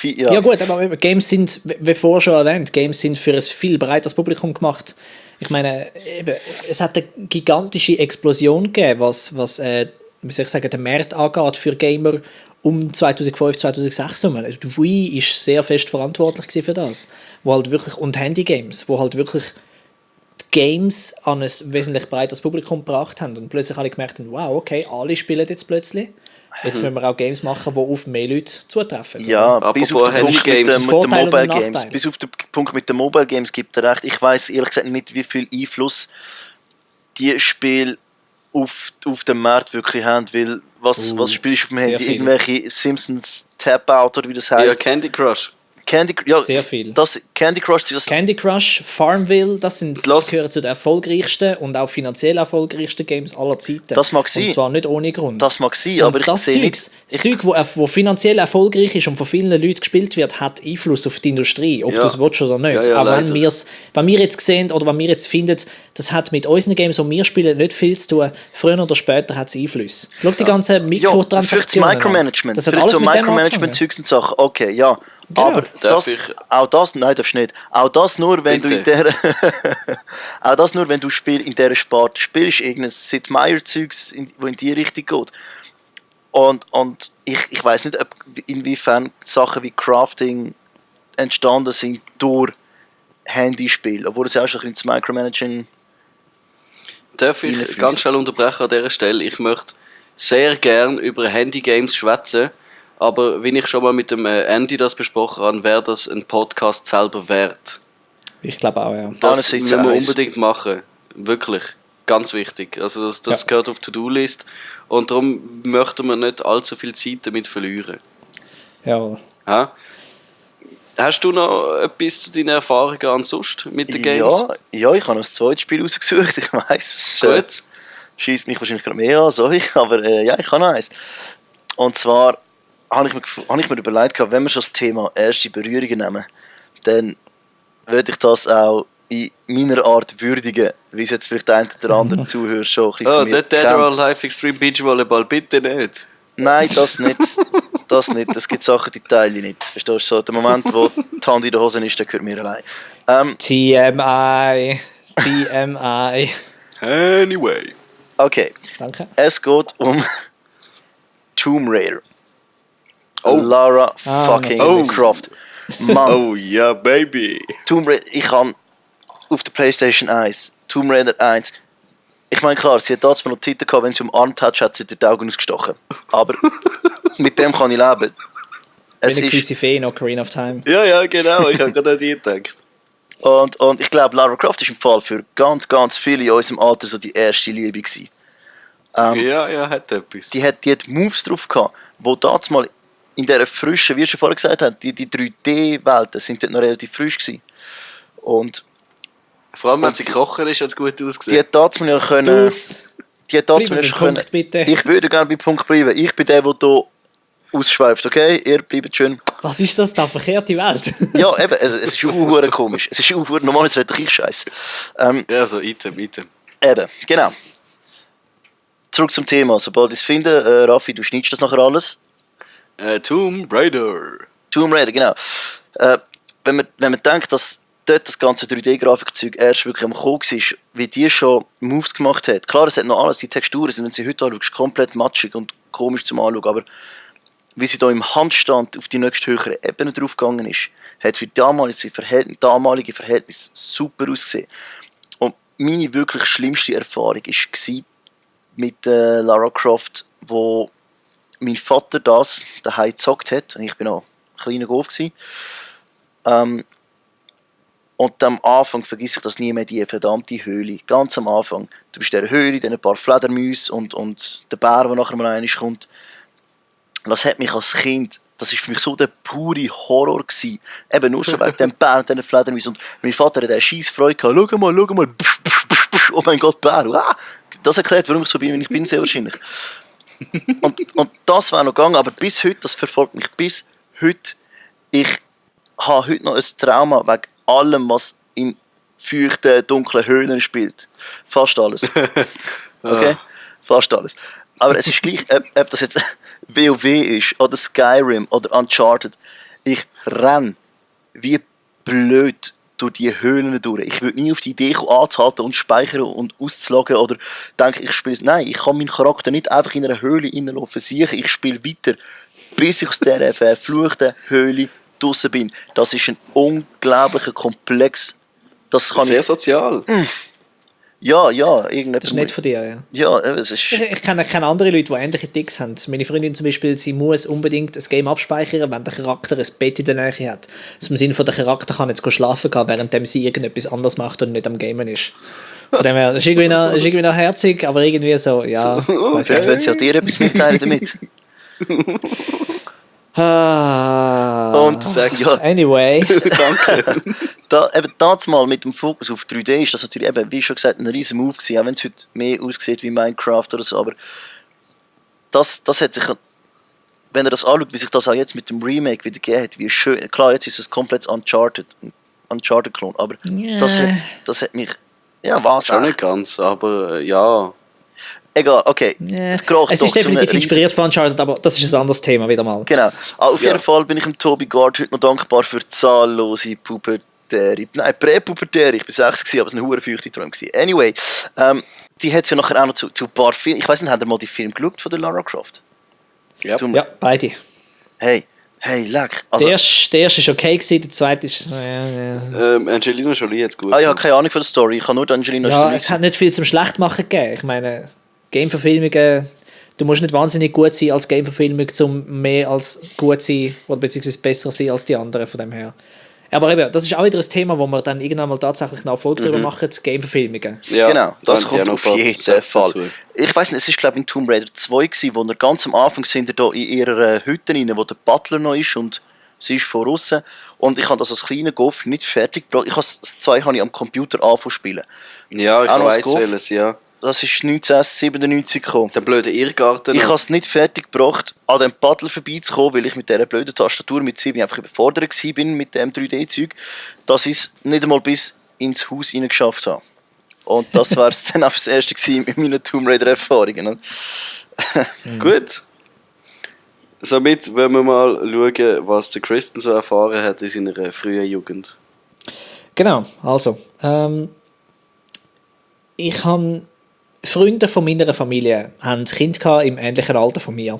gut, aber Games sind, wie vorher schon erwähnt, Games sind für ein viel breiteres Publikum gemacht. Ich meine, eben, es hat eine gigantische Explosion gegeben, was wie soll ich sagen, den Markt angeht für Gamer um 2005, 2006 herum. Also die Wii ist sehr fest verantwortlich für das. Wo halt wirklich, und Handy-Games, wo halt wirklich die Games an ein wesentlich breiteres Publikum gebracht haben. Und plötzlich habe ich gemerkt, wow, okay, alle spielen jetzt plötzlich. Jetzt müssen wir auch Games machen, die auf mehr Leute zutreffen. Ja, bis auf den Punkt mit den Mobile Games. Nachteile. Bis auf den Punkt mit den Mobile Games gibt er recht. Ich weiss ehrlich gesagt nicht, wie viel Einfluss die Spiele auf den Markt wirklich haben, weil was spielst du auf dem Handy? viel. Irgendwelche Simpsons Tap-Out oder wie das heißt? Ja, Candy Crush. Sehr viel. Candy Crush, Candy Crush, Farmville, das gehören zu den erfolgreichsten und auch finanziell erfolgreichsten Games aller Zeiten. Das mag sein. Und zwar nicht ohne Grund. Das mag sein, und aber ich sehe nicht... Das Zeug, wo finanziell erfolgreich ist und von vielen Leuten gespielt wird, hat Einfluss auf die Industrie, ob du es willst oder nicht. Ja, auch wenn wir jetzt sehen oder wenn wir jetzt finden, das hat mit unseren Games, die wir spielen, nicht viel zu tun. Früher oder später hat es Einfluss. Schau die ganzen Mikrotransaktionen vielleicht Micromanagement. Das hat Vielleicht alles so mit dem Micromanagement-Zeugs und Sachen. Okay, ja. Genau. Aber nein, darfst nicht. Auch das nur, wenn du in der auch das nur, wenn du in dieser Sparte spielst, irgendein Sid Meier-Zeugs, wo in die Richtung geht. Und ich weiss nicht, inwiefern Sachen wie Crafting entstanden sind durch Handyspiele, obwohl es ja auch schon ein bisschen das Micromanaging. Darf ich ganz schnell unterbrechen an dieser Stelle? Ich möchte sehr gern über Handygames schwätzen, aber wenn ich schon mal mit dem Andy das besprochen habe, wäre das ein Podcast selber wert. Ich glaube auch, ja. Das müssen wir unbedingt machen. Wirklich. Ganz wichtig. Also das gehört auf die To-Do-List und darum möchten wir nicht allzu viel Zeit damit verlieren. Ja. Ha? Hast du noch etwas zu deinen Erfahrungen ansonsten mit den Games? Ja, ich habe noch ein zweites Spiel rausgesucht. Ich weiss, es Gut. Schießt mich wahrscheinlich gerade mehr an, sorry, aber ja, ich habe noch eins. Und zwar habe ich mir überlegt, wenn wir schon das Thema erste Berührungen nehmen, dann würde ich das auch in meiner Art würdigen, wie es jetzt vielleicht ein oder andere Zuhörer schon ein bisschen von mir nicht Dead or Alive Extreme Beach Volleyball, bitte nicht. Nein, das nicht. Das nicht. Es gibt Sachen, die teile ich nicht. Verstehst du? So, der Moment, wo die Hand in der Hose ist, der gehört mir allein. TMI. Anyway. Okay. Danke. Es geht um Tomb Raider. Lara fucking Croft. Mann. Oh ja, baby. Tomb Raider, ich kann auf der PlayStation 1, Tomb Raider 1, ich meine klar, sie hat damals noch Titel gehabt, wenn sie umarmt hat, hat sie die Augen ausgestochen. Aber mit dem kann ich leben. Es ist gewisse Fee in Ocarina of Time. Ja, genau, ich habe gerade an die gedacht. Und ich glaube, Lara Croft ist im Fall für ganz, ganz viele in unserem Alter so die erste Liebe gewesen. Ja, hat etwas. Die hat Moves drauf gehabt, wo damals mal in dieser frischen, wie ihr schon vorher gesagt habt, die 3D-Welten sind dort noch relativ frisch gewesen. Und vor allem, wenn sie kochen ist, hat es gut ausgesehen. Die hat damals ja können... Die hat damals ja können... Punkt, bitte. Ich würde gerne bei Punkt bleiben. Ich bin der hier ausschweift, okay? Ihr bleibt schön Was ist das da? Verkehrte Welt? Ja, eben, es ist auch komisch. Es ist auch normalerweise rede ich Scheiß. Ja, so Item. Eben, genau. Zurück zum Thema. Sobald ich es finde, Raffi, du schneidest das nachher alles. Tomb Raider. Tomb Raider, genau. Wenn man denkt, dass dort das ganze 3D-Grafikzeug erst wirklich am Kommen war, wie die schon Moves gemacht hat. Klar, es hat noch alles, die Texturen sind, wenn sie heute anschaust, komplett matschig und komisch zum Anschauen, aber wie sie da im Handstand auf die nächste höhere Ebene draufgegangen ist, hat für damalige Verhältnisse super ausgesehen. Und meine wirklich schlimmste Erfahrung war mit Lara Croft, wo mein Vater das daheim gezockt hat, und ich bin noch ein kleiner Golf gsi. Und am Anfang vergesse ich das nie mehr, die verdammte Höhle. Ganz am Anfang. Du bist in der Höhle, dann ein paar Fledermäuse und der Bär, der nachher mal einmal kommt. Und das hat mich als Kind, das war für mich so der pure Horror gewesen. Eben nur schon wegen dem Bär und den Fledermäusen. Und mein Vater hat eine scheisse Freude gehabt. Schau mal. Oh mein Gott, Bär. Ah! Das erklärt, warum ich so bin, wie ich bin, sehr wahrscheinlich. Und das war noch gegangen, aber bis heute, das verfolgt mich bis heute. Ich habe heute noch ein Trauma wegen allem, was in feuchten, dunklen Höhlen spielt. Fast alles. Okay? Fast alles. Aber es ist gleich, ob das jetzt WoW ist, oder Skyrim, oder Uncharted. Ich renne wie blöd durch die Höhlen durch. Ich würde nie auf die Idee kommen, anzuhalten und speichern und auszuloggen, oder denke, ich spiele... Nein, ich kann meinen Charakter nicht einfach in einer Höhle reinlaufen. Ich spiele weiter, bis ich aus dieser verfluchten Höhle draussen bin. Das ist ein unglaublicher Komplex. Das kann sehr sozial. Ja, irgendetwas. Das ist nicht von dir, ja. Ja, es ist... Ich kenne andere Leute, die ähnliche Ticks haben. Meine Freundin zum Beispiel, sie muss unbedingt ein Game abspeichern, wenn der Charakter ein Bett in der Nähe hat. Also im Sinne von, der Charakter kann jetzt schlafen gehen, während sie irgendetwas anderes macht und nicht am Gamen ist. Von dem her, das ist irgendwie noch herzig, aber irgendwie so, ja. Vielleicht will sie ja dir etwas mitteilen damit. Und Sex. Anyway. Danke. Das mal mit dem Fokus auf 3D ist das natürlich eben, wie schon gesagt, ein riesen Move gewesen, auch wenn es heute mehr aussieht wie Minecraft oder so, aber das hat sich, wenn ihr das anschaut, wie sich das auch jetzt mit dem Remake wieder gegeben hat, wie schön, klar, jetzt ist es komplett Uncharted-Klon, aber Yeah. das hat mich, ja, was Schon nicht ganz, aber ja. Egal, okay. Yeah. Es ist definitiv inspiriert von Uncharted, aber das ist ein anderes Thema wieder mal. Genau. Auf jeden Fall bin ich dem Toby Gard heute noch dankbar für die zahllose Präpubertäre. Ich war 6 gewesen, aber es war eine feuchte Träume. Anyway, die hat es ja nachher auch noch zu ein paar Filmen. Ich weiss nicht, habt ihr mal die Film geschaut von der Lara Croft? Ja, beide. Hey, leck. Also, der erste war okay, der zweite ist... Angelina Jolie hat es gut. ich habe keine Ahnung von der Story. Ich habe nur die Angelina Jolie. Ja, es hat nicht viel zum Schlechtmachen gegeben. Ich meine, Game-Verfilmungen... Du musst nicht wahnsinnig gut sein als Game-Verfilmung, um mehr als gut sein oder beziehungsweise besser sein als die anderen von dem her. Aber eben, das ist auch wieder ein Thema, wo wir dann irgendwann mal tatsächlich eine Folge drüber machen, Game-Verfilmungen. Ja, genau, das dann kommt auf jeden Fall. dazu. Ich weiss nicht, es war glaube ich in Tomb Raider 2 gewesen, wo wir ganz am Anfang sind da in ihrer Hütte rein, wo der Butler noch ist und sie ist von außen. Und ich habe das als kleiner Golf nicht fertig gebracht. Das 2 habe ich am Computer angefangen zu spielen. Ja, ich Auch noch weiss das Golf. welches, ja. Das ist 1997 gekommen. Der blöde Irrgarten. Ich habe es nicht fertig gebracht, an dem Paddler vorbeizukommen, weil ich mit dieser blöden Tastatur mit 7 einfach überfordert war mit dem 3D-Zeug, dass ich es nicht einmal bis ins Haus geschafft habe. Und das war es dann auch das erste gewesen mit meinen Tomb Raider-Erfahrungen. Gut. Somit wollen wir mal schauen, was der Kristen so erfahren hat in seiner frühen Jugend. Genau, also. Ich habe Freunde von meiner Familie haben Kinder im ähnlichen Alter von mir,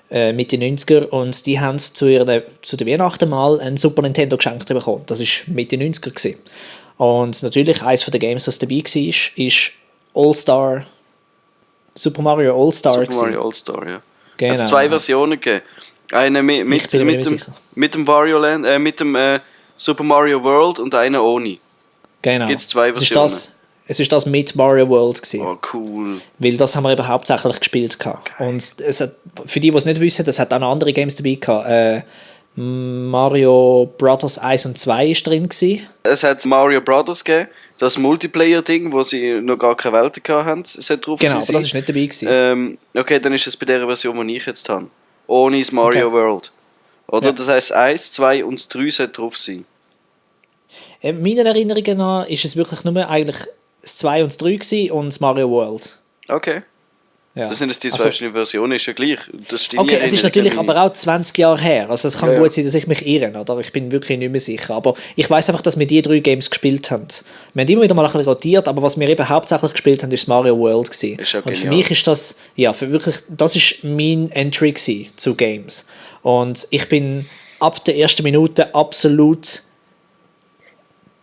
Mitte 90er, und die haben zu der Weihnachten mal ein Super Nintendo geschenkt bekommen. Das war Mitte 90er gewesen. Und natürlich, eines der Games, das dabei war, ist All-Star, Super Mario All-Star. Super Mario All-Star, ja. Genau. Es hat 2 Versionen gegeben. Eine mit dem Wario Land, mit dem Super Mario World und eine ohne. Genau. Gibt es 2 Versionen. Es ist das mit Mario World gewesen. Oh, cool. Weil das haben wir eben hauptsächlich gespielt gehabt. Und es hat, für die es nicht wissen, es hat auch noch andere Games dabei gehabt. Mario Brothers 1 und 2 ist drin gewesen. Es hat Mario Brothers gegeben, das Multiplayer-Ding, wo sie noch gar keine Welten hatten. Es hat drauf Genau, aber das ist nicht dabei gewesen. Okay, dann ist es bei der Version, die ich jetzt habe. Ohne das Mario World. Oder? Ja. Das heisst, 1, 2 und 3 sollte drauf sein. Meinen Erinnerungen nach ist es wirklich nur eigentlich das 2 und das 3 gewesen und das Mario World. Okay. Ja. Das sind jetzt die zwei Also, verschiedenen Versionen, ist ja gleich. Das ist deine okay, es ist natürlich Erinnerung, aber auch 20 Jahre her. Also es kann Ja, gut ja. sein, dass ich mich irre, oder? Ich bin wirklich nicht mehr sicher. Aber ich weiß einfach, dass wir die 3 Games gespielt haben. Wir haben immer wieder mal ein bisschen rotiert, aber was wir eben hauptsächlich gespielt haben, ist das Mario World gewesen. Ist ja Und für genial. mich ist das, ja, für wirklich, das ist mein Entry gewesen zu Games. Und ich bin ab der ersten Minute absolut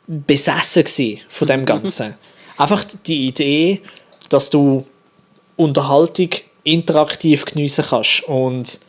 besessen gewesen von dem Ganzen. Einfach die Idee, dass du Unterhaltung interaktiv geniessen kannst und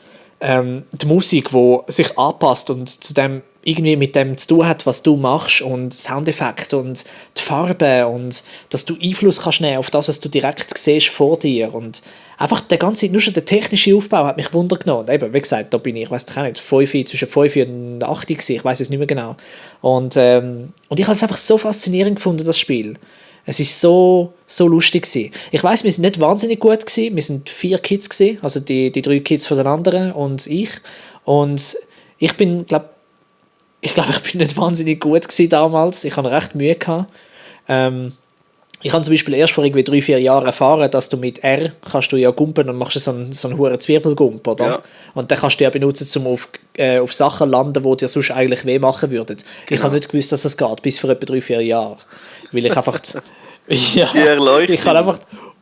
die Musik, die sich anpasst und zu dem irgendwie mit dem zu tun hat, was du machst und Soundeffekte und die Farben und dass du Einfluss kannst nehmen auf das, was du direkt siehst vor dir und einfach der ganze, nur schon der technische Aufbau hat mich wundergenommen. Eben, wie gesagt, da bin ich weiß auch nicht, zwischen 5 und 8 gewesen, ich weiß es nicht mehr genau. Und ich habe es einfach so faszinierend gefunden, das Spiel. Es war so lustig gewesen. Ich weiss, wir sind nicht wahnsinnig gut gewesen. Wir sind 4 Kids gewesen, also die 3 Kids von den anderen und ich. Und ich bin, ich bin nicht wahnsinnig gut gewesen damals. Ich hatte recht Mühe gehabt. Ich habe zum Beispiel erst vor irgendwie 3-4 Jahren erfahren, dass du mit R kannst du ja gumpen und machst so einen hohen Zwiebelgump, oder? Ja. Und den kannst du ja benutzen, um auf Sachen landen, die dir sonst eigentlich weh machen würden. Ich habe nicht gewusst, dass das geht, bis vor etwa 3-4 Jahren. Weil ich einfach... ja, Die Erleuchtung. ich habe einfach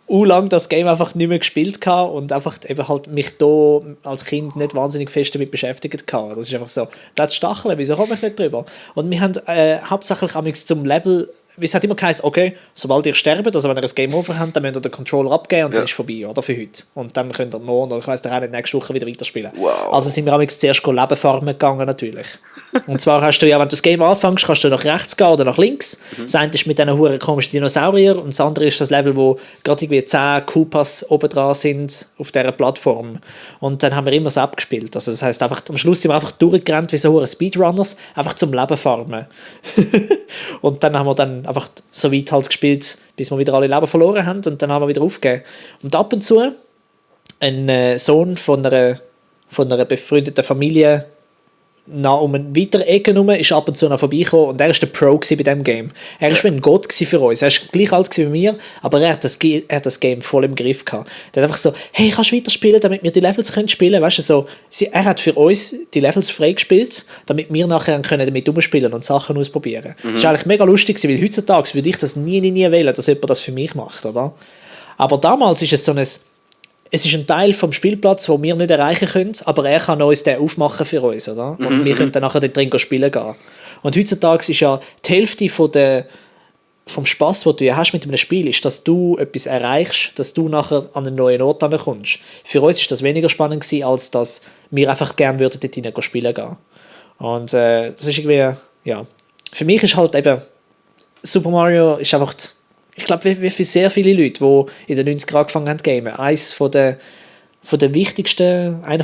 lang das Game einfach nicht mehr gespielt gehabt und einfach eben halt mich da als Kind nicht wahnsinnig fest damit beschäftigt gehabt. Das ist einfach so, das Stacheln, wieso komme ich nicht drüber? Und wir haben hauptsächlich amigs zum Level, wie es hat immer geheißen, okay, sobald ihr sterbt, also wenn ihr das Game over habt, dann müsst ihr den Controller abgeben und dann ist vorbei, oder für heute. Und dann könnt ihr morgen, oder ich weiss auch nicht, nächste Woche wieder weiterspielen. Wow. Also sind wir amigs zuerst Leben farmen gegangen, natürlich. Und zwar hast du ja, wenn du das Game anfängst, kannst du nach rechts gehen oder nach links. Das eine ist mit diesen huren komischen Dinosaurier und das andere ist das Level, wo gerade irgendwie 10 Koopas oben dran sind auf dieser Plattform. Und dann haben wir immer das abgespielt. Also das heisst, einfach, am Schluss sind wir einfach durchgerannt wie so hure Speedrunners, einfach zum Leben farmen. Und dann haben wir dann einfach so weit halt gespielt, bis wir wieder alle Leben verloren haben und dann haben wir wieder aufgegeben. Und ab und zu ein Sohn von einer befreundeten Familie um eine weitere Ecke herum, ist ab und zu noch vorbeigekommen und er war der Pro bei diesem Game. Er war wie ein Gott für uns. Er war gleich alt wie mir, aber er hat das Game voll im Griff gehabt. Er hat einfach so, hey, kannst du weiterspielen, damit wir die Levels spielen können? Weißt du, so, er hat für uns die Levels freigespielt, damit wir nachher können damit umspielen und Sachen ausprobieren. Das war eigentlich mega lustig, weil heutzutage würde ich das nie wählen, dass jemand das für mich macht, oder? Aber damals ist es so es ist ein Teil vom Spielplatz, den wir nicht erreichen können, aber er kann uns den aufmachen für uns, oder? Und wir können dann nachher dort drin spielen gehen. Und heutzutage ist ja die Hälfte vom Spass, den du hast mit einem Spiel, ist, dass du etwas erreichst, dass du nachher an einen neuen Ort kommst. Für uns ist das weniger spannend gewesen, als dass wir einfach gerne würden dort hinein spielen gehen. Und das ist irgendwie, ja. Für mich ist halt eben Super Mario ist einfach ich glaube, wie für sehr viele Leute, die in den 90ern angefangen haben zu gamen, einer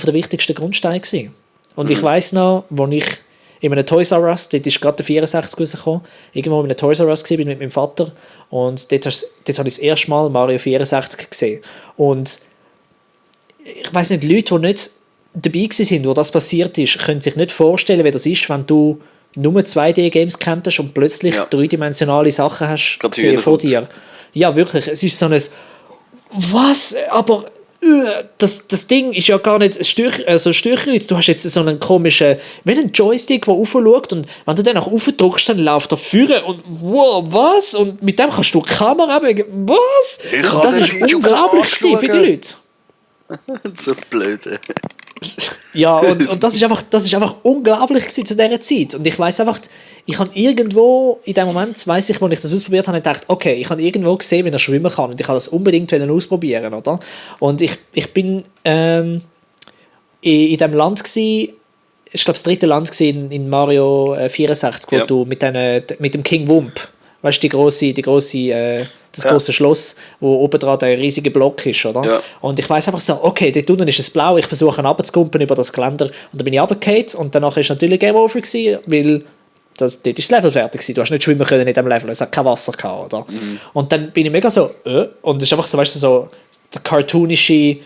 der wichtigsten Grundsteine gewesen. Und ich weiss noch, als ich in einem Toys R Us, dort ist gerade der 64 rausgekommen, irgendwo in einem Toys R Us bin mit meinem Vater und dort habe ich das erste Mal Mario 64 gesehen. Und ich weiss nicht, Leute, die nicht dabei waren, wo das passiert ist, können sich nicht vorstellen, wie das ist, wenn du nur 2D-Games kenntest und plötzlich dreidimensionale Sachen hast gesehen vor dir. Ja, wirklich. Es ist so ein was? Aber das Ding ist ja gar nicht so Störkreuz. Du hast jetzt so einen komischen, wie einen Joystick, der raufschaut und wenn du den nach rauf drückst, dann läuft er führen und wow, was? Und mit dem kannst du die Kamera bewegen. Was? Und das ist unglaublich für die Leute. So blöd. Ja, und das ist einfach unglaublich zu dieser Zeit. Und ich weiss einfach, ich habe irgendwo, in dem Moment, weiss ich, als ich das ausprobiert habe, gedacht, okay, ich habe irgendwo gesehen, wie er schwimmen kann und ich habe das unbedingt ausprobieren, oder? Und ich bin in dem Land gewesen, ich glaube das 3. Land gewesen in Mario 64, wo du mit dem King Wump, weißt du, das grosse Schloss, wo oben dran der riesige Block ist, oder? Ja. Und ich weiss einfach so, okay, dort unten ist es blau, ich versuche runterzukumpen über das Geländer und dann bin ich runtergefallen und danach ist natürlich Game Over gewesen, weil dort ist das Level fertig gewesen. Du hast nicht schwimmen können in diesem Level, es hat kein Wasser gehabt, oder? Und dann bin ich mega so, und es ist einfach so, weißt du, so der cartoonische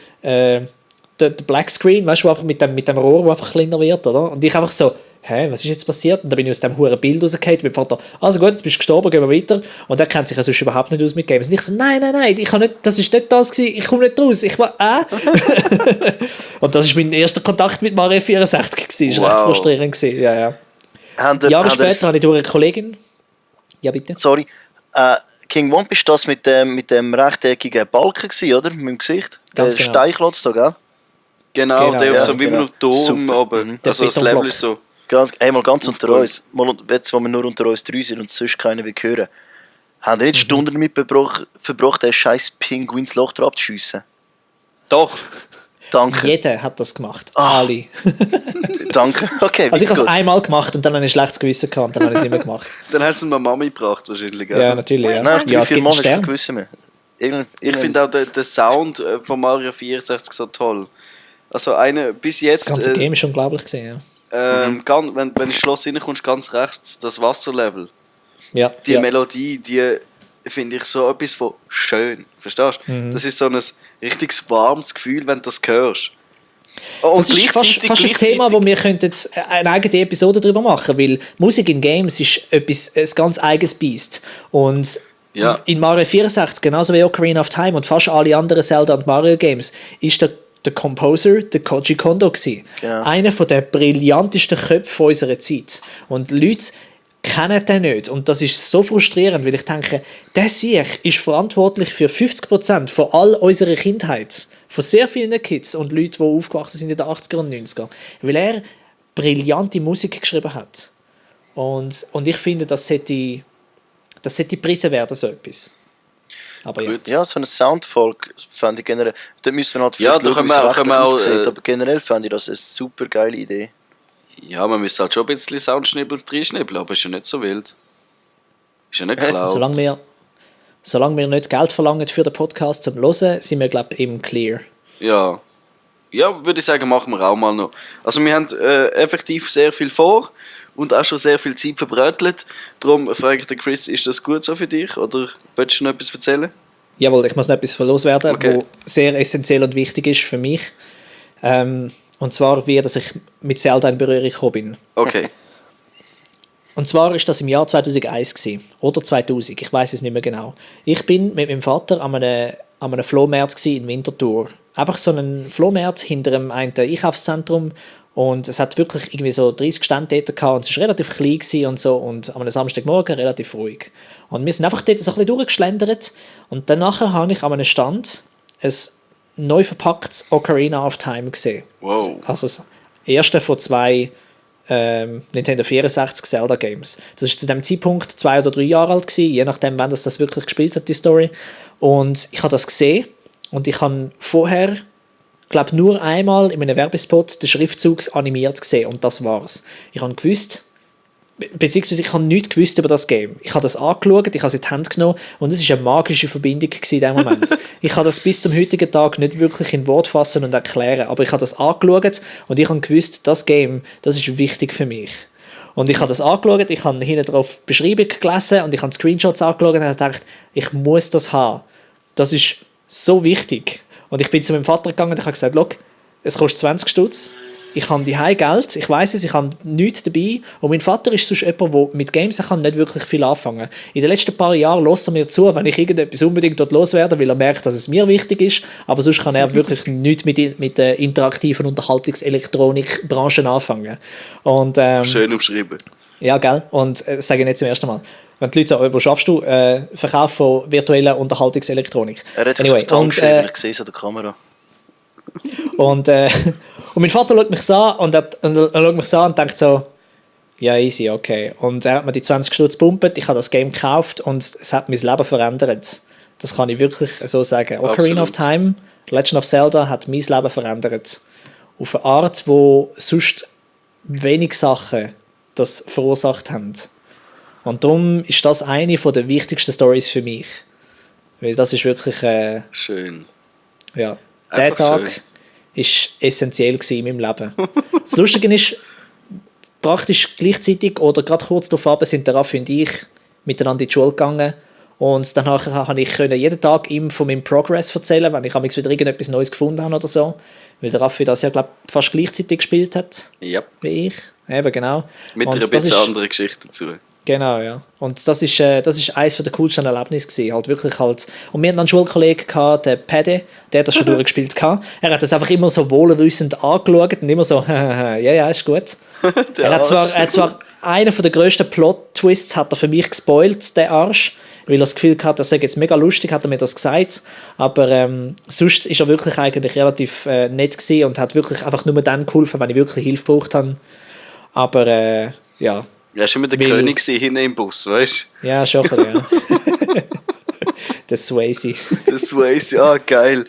der Black Screen, weißt du, einfach mit dem Rohr, das einfach kleiner wird, oder? Und ich einfach so, hä, was ist jetzt passiert? Und dann bin ich aus dem huren Bild rausgefallen. Mein Vater, also gut, jetzt bist du gestorben, gehen wir weiter. Und der kennt sich ja sonst überhaupt nicht aus mit Games. Und ich so, nein, ich kann nicht, das ist nicht das gewesen, ich komme nicht raus. Ich war, Und das war mein erster Kontakt mit Mario 64 gewesen. Das war recht frustrierend gewesen, ja. Jahre später hatte ich durch eine Kollegin. Ja, bitte. Sorry. King Womp ist das mit dem rechteckigen Balken gewesen, oder? Mit dem Gesicht? Ganz der genau. Steinklotz da, gell? Genau, der auf ja, so wie genau. einem Turm Super. oben. Also das Betonblock. Level ist so. Ganz unter Aufbau. uns. Jetzt, wo wir nur unter uns drei sind und sonst keiner will hören. Haben die nicht Stunden damit verbracht, den scheiß Pinguin ins Loch drauf zu schiessen? Doch. Danke. Jeder hat das gemacht. Alle. Danke. Okay, Also ich habe es gut. einmal gemacht und dann habe ich ein schlechtes Gewissen gehabt und dann habe ich es nicht mehr gemacht. Dann hast du es mal Mami gebracht wahrscheinlich. Gell? Ja, natürlich. Ja, Nein, ja wie es viel gibt Mal einen hast du Stern. gewusst mehr? Ich finde auch den Sound von Mario 64 so toll. Also bis Das jetzt, ganze Game ist unglaublich gesehen, ja. wenn du ins Schloss reinkommst, ganz rechts, das Wasserlevel. Ja, Die ja. Melodie, die finde ich so etwas von schön. Verstehst du? Das ist so ein richtiges warmes Gefühl, wenn du das hörst. Und Das ist fast ein Thema, wo wir könnten eine eigene Episode darüber machen, weil Musik in Games ist ein ganz eigenes Biest. Und Ja. in Mario 64, genauso wie Ocarina of Time und fast alle anderen Zelda und Mario Games, ist der Composer der Koji Kondo gewesen. Genau. Einer der brillantesten Köpfe unserer Zeit. Und Leute kennen den nicht. Und das ist so frustrierend, weil ich denke, der Sieg ist verantwortlich für 50% von all unserer Kindheit. Von sehr vielen Kids und Leuten, die aufgewachsen sind in den 80er und 90er. Weil er brillante Musik geschrieben hat. Und ich finde, das sollte gepriesen werden, so etwas. Aber ja. Gut. Ja, so ein Soundfolk fände ich generell. Da müssen wir halt Ja, vielleicht da schauen, können wie es wir rechtlich auch, aussieht, aber generell fände ich das eine super geile Idee. Ja, man müsste halt schon ein bisschen Soundschnibbels reinschnibbeln, aber ist ja nicht so wild. Ist ja nicht klar. Solange wir nicht Geld verlangen für den Podcast zum Hören, sind wir, glaube ich, im Clear. Ja. Ja, würde ich sagen, machen wir auch mal noch. Also wir haben effektiv sehr viel vor und auch schon sehr viel Zeit verbrötelt. Darum frage ich den Chris, ist das gut so für dich oder willst du noch etwas erzählen? Jawohl, ich muss noch etwas loswerden, Okay. was sehr essentiell und wichtig ist für mich. Und zwar, wie dass ich mit Zelda in Berührung gekommen bin. Okay. Und zwar ist das im Jahr 2001 gewesen, oder 2000, ich weiß es nicht mehr genau. Ich bin mit meinem Vater an einem Flohmarkt in Winterthur. Einfach so einen Flohmarkt hinter einem Einkaufszentrum und es hat wirklich irgendwie so 30 Stände dort gehabt und es war relativ klein gewesen und so und an einem Samstagmorgen relativ ruhig. Und wir sind einfach dort so ein bisschen durchgeschlendert und dann nachher habe ich an einem Stand ein neu verpacktes Ocarina of Time gesehen. Wow. Also das erste von 2 Nintendo 64 Zelda Games. Das ist zu dem Zeitpunkt 2 oder 3 Jahre alt gewesen, je nachdem, wann das wirklich gespielt hat, die Story. Und ich habe das gesehen und ich habe vorher, glaube nur einmal in einem Werbespot den Schriftzug animiert gesehen und das war's. Ich habe gewusst, beziehungsweise ich habe nichts gewusst über das Game. Ich habe das angeschaut, ich habe es in die Hand genommen und es war eine magische Verbindung in diesem Moment. Ich habe das bis zum heutigen Tag nicht wirklich in Wort fassen und erklären, aber ich habe das angeschaut und ich habe gewusst, das Game, das ist wichtig für mich. Und ich habe das angeschaut, ich habe hinten drauf Beschreibung gelesen und ich habe Screenshots angeschaut und habe gedacht, ich muss das haben. Das ist so wichtig. Und ich bin zu meinem Vater gegangen und ich habe gesagt, schau, es kostet 20 Stutz. Ich habe daheim Geld, ich weiß es, ich habe nichts dabei. Und mein Vater ist sonst jemand, der mit Games nicht wirklich viel anfangen kann. In den letzten paar Jahren lässt er mir zu, wenn ich irgendetwas unbedingt dort loswerde, weil er merkt, dass es mir wichtig ist. Aber sonst kann er wirklich nichts mit der interaktiven Unterhaltungselektronikbranche anfangen. Und, Schön umschrieben. ja, gell? Und das sage ich nicht zum ersten Mal. Wenn die Leute sagen, wo schaffst du? Verkauf von virtueller Unterhaltungselektronik. Er hat sich Anyway, auf die Hand und, geschrieben, ich sehe es an der Kamera. und mein Vater schaut mich so an und denkt so, ja, easy, okay. Und er hat mir die 20 Stutz gepumpt, ich habe das Game gekauft und es hat mein Leben verändert. Das kann ich wirklich so sagen. Ocarina of Time, Legend of Zelda hat mein Leben verändert. Auf eine Art, wo sonst wenig Sachen das verursacht haben. Und darum ist das eine der wichtigsten Stories für mich. Weil das ist wirklich, Schön. ja, der Einfach Tag schön. ist essentiell in meinem Leben. Das Lustige ist, praktisch gleichzeitig oder gerade kurz darauf sind der Raffi und ich miteinander in die Schule gegangen Und dann konnte ich jeden Tag ihm von meinem Progress erzählen, wenn ich wieder irgendetwas Neues gefunden habe oder so. Weil der Raffi das ja, glaube ich, fast gleichzeitig gespielt hat Ja. wie ich. Eben, genau. Mit Und einer das bisschen ist- anderen Geschichte dazu. Genau, ja. Und das ist eines der coolsten Erlebnisse gewesen. Halt wirklich halt. Und wir hatten einen Schulkollegen gehabt, der Paddy, der hat das schon durchgespielt gehabt. Er hat das einfach immer so wohlwissend angeschaut und immer so, ja, ist gut. Er hat zwar einen der grössten Plot-Twists hat er für mich gespoilt, der Arsch, weil er das Gefühl hatte, das sei jetzt mega lustig, hat er mir das gesagt. Aber sonst ist er wirklich eigentlich relativ nett gewesen und hat wirklich einfach nur dann geholfen, wenn ich wirklich Hilfe gebraucht habe. Aber ja. Er war immer der Weil- König hinten im Bus, weißt du? Ja, schon ein bisschen, ja. Der Swayze. Das weiss ich. Ah, geil.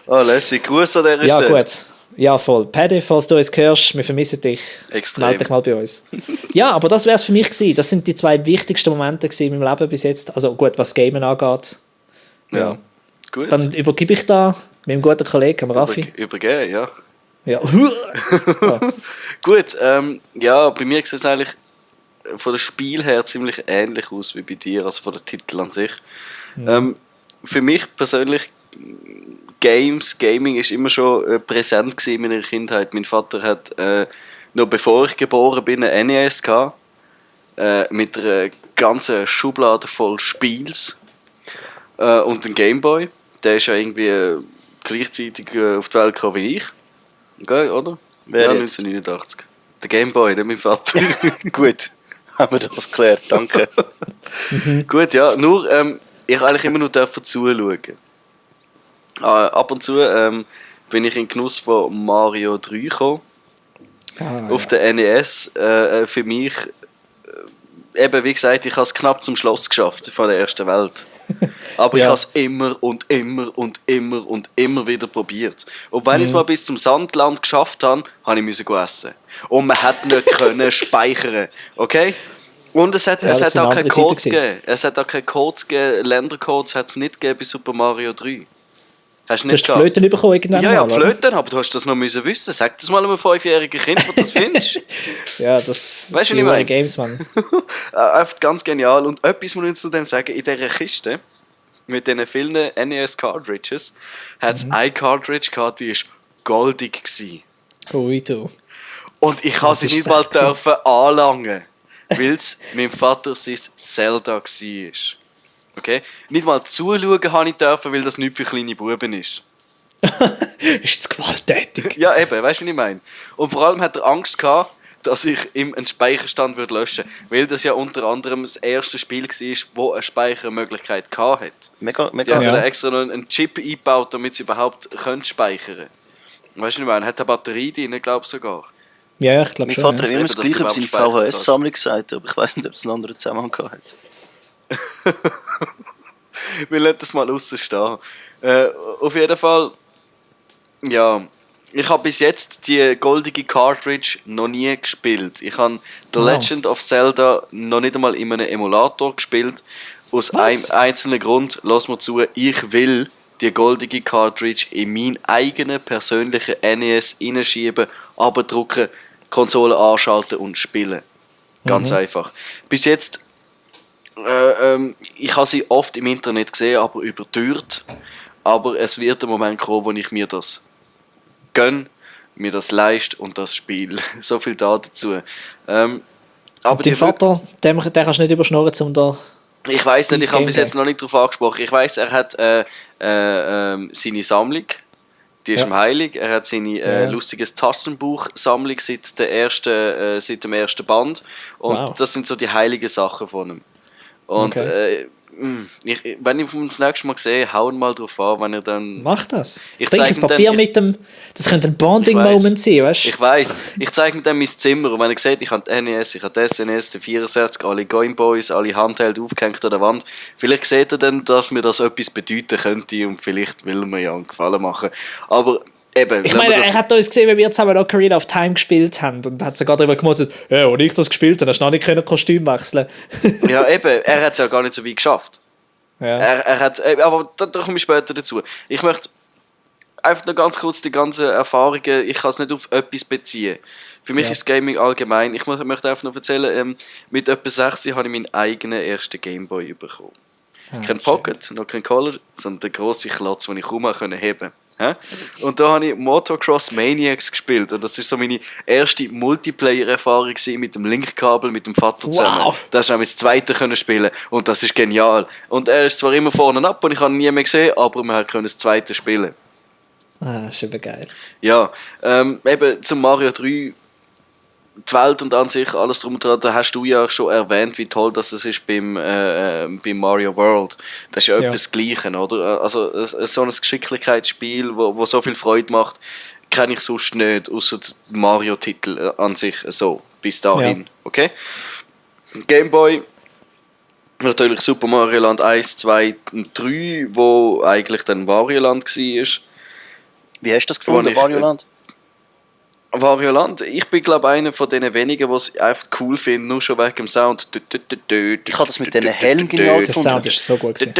Ah, lässig. Gruß an dieser Ja, Stelle. gut. Ja, voll. Paddy, falls du uns hörst, wir vermissen dich. Extrem. Meld dich mal bei uns. Ja, aber das wäre es für mich gewesen. Das sind die 2 wichtigsten Momente gewesen in meinem Leben bis jetzt. Also gut, was Gamen angeht. Ja. Gut. Dann übergebe ich da meinem guten Kollegen, dem Raffi. Übergeben, ja. Ja. Gut, ja, bei mir sieht es eigentlich von dem Spiel her ziemlich ähnlich aus wie bei dir, also von den Titeln an sich. Für mich persönlich, Gaming ist immer schon präsent gewesen in meiner Kindheit. Mein Vater hat, noch bevor ich geboren bin, eine NES gehabt, mit einer ganzen Schublade voll Spiels und ein Gameboy. Der ist ja irgendwie gleichzeitig auf die Welt gekommen wie ich. Okay, oder? Wer ja, jetzt? 1989. Der Gameboy, nicht mein Vater. Gut, haben wir das geklärt, danke. Gut, ja, nur, ich eigentlich immer nur dürfen zuschauen. Ab und zu bin ich in den Genuss von Mario 3 gekommen, auf der NES. Für mich, eben wie gesagt, ich habe es knapp zum Schloss geschafft von der ersten Welt. Aber ich Ja. habe es immer und immer und immer und immer wieder probiert. Und wenn ich es mal bis zum Sandland geschafft habe, habe ich essen. Und man hat nicht können speichern. Okay? Und es hat, Ja, es das hat sind auch keine andere Codes Zeiten gegeben. Es hat auch keine Codes gegeben. Ländercodes hat es nicht gegeben bei Super Mario 3. Hast du Du nicht hast die gehabt? Flöten bekommen irgendwann Ja, ja, mal, die oder? Flöten, aber du hast das noch müssen wissen. Sag das mal einem 5-jährigen Kind, was du das findest. Ja, das Weißt du, die was ich meine? Games, Mann. Einfach ganz genial. Und etwas muss ich zu dem sagen, in dieser Kiste, mit diesen vielen NES-Cartridges, hat es eine Cartridge gehabt, die war goldig gewesen. Ui, du. Und ich habe Das sie ist nicht mal echt so. dürfen anlangen, weil es meinem Vater sein Zelda war. Okay? Nicht mal zuschauen habe ich dürfen, weil das nicht für kleine Buben ist. Ist das gewalttätig? Ja, eben, weißt du, was ich meine? Und vor allem hat er Angst gehabt, dass ich ihm einen Speicherstand würde löschen würde. Weil das ja unter anderem das erste Spiel war, wo eine Speichermöglichkeit hatte. Mega, Die mega. haben Ja. da extra noch einen Chip eingebaut, damit sie überhaupt speichern können. Weißt du, was ich meine? Hat eine Batterie drin, glaube ich sogar. Ja, ich glaube Mein schon. Vater hat Ja. immer Eben, das dass Gleiche du über seine überhaupt speichern VHS-Sammlung gesagt, aber ich weiß nicht, ob es einen anderen Zusammenhang gehabt hat. Wir lassen das mal rausstehen. Auf jeden Fall, ja, ich habe bis jetzt die goldige Cartridge noch nie gespielt. Ich habe The Wow. Legend of Zelda noch nicht einmal in einem Emulator gespielt. Aus einem Was? einzelnen Grund, lass mir zu, ich will die goldige Cartridge in meinen eigenen persönlichen NES reinschieben, abdrucken, Konsole anschalten und spielen. Ganz einfach. Bis jetzt, ich habe sie oft im Internet gesehen, aber überteuert. Aber es wird der Moment kommen, wo ich mir das gönne, mir das leiste und das Spiel. So viel dazu. Aber Und dein Vater, den kannst du nicht überschnorren, um da... ich weiß nicht, ich habe bis Game jetzt noch nicht darauf angesprochen. Ich weiß, er hat seine Sammlung, die ist Ja. ihm heilig. Er hat seine Ja. lustiges Tassenbuch-Sammlung seit dem ersten Band. Und Wow. das sind so die heiligen Sachen von ihm. Und Okay. wenn ich ihn das nächste Mal sehe, hauen mal drauf an, wenn er dann... Mach das. Ich Bring zeig das ihm dann- Papier ich- mit dem... Das könnte ein Ich weiss. Bonding-Moment sein, weißt du? Ich weiss, ich zeige ihm dann mein Zimmer und wenn er sieht, ich habe die NES, ich habe die SNES, die 64, alle Gameboys, alle Handheld aufgehängt an der Wand, vielleicht sieht er dann, dass mir das etwas bedeuten könnte und vielleicht will er mir ja einen Gefallen machen. Aber eben, Ich wenn meine, wir das, er hat uns gesehen, wenn wir zusammen Ocarina of Time gespielt haben und hat sogar darüber gemotzt, ja, als ich das gespielt habe, hast du noch nicht können Kostüm wechseln. ja eben, er hat es ja gar nicht so weit geschafft. Ja. Er hat, aber da komme ich später dazu. Ich möchte einfach noch ganz kurz die ganzen Erfahrungen, ich kann es nicht auf etwas beziehen. Für mich Ja. ist Gaming allgemein. Ich möchte einfach noch erzählen, mit etwa 6 habe ich meinen eigenen ersten Gameboy bekommen. Kein Pocket, noch kein Collar, sondern der grosse Klotz, den ich kaum heben konnte. Und da habe ich Motocross Maniacs gespielt. Und das war so meine erste Multiplayer-Erfahrung mit dem Linkkabel, mit dem Vater zusammen. Wow. Da hast du auch das zweite können spielen. Und das ist genial. Und er ist zwar immer vorne ab und ich habe ihn nie mehr gesehen, aber man konnte das zweite spielen. Ist eben geil. Ja, eben zum Mario 3, die Welt und an sich, alles drum und dran, da hast du ja schon erwähnt, wie toll das ist beim Mario World. Das ist ja etwas das Gleiche, oder? Also so ein Geschicklichkeitsspiel, wo so viel Freude macht, kenne ich sonst nicht, außer Mario-Titel an sich so, bis dahin, okay? Gameboy, natürlich Super Mario Land 1, 2 und 3, wo eigentlich dann Wario Land war. Wie hast du das gefunden, Wario Land? Wario Land, ich bin glaube einer von den wenigen, die es einfach cool finden, nur schon wegen dem Sound. Ich habe das mit diesen Helm genial Der gefunden. Sound ist so gut gewesen.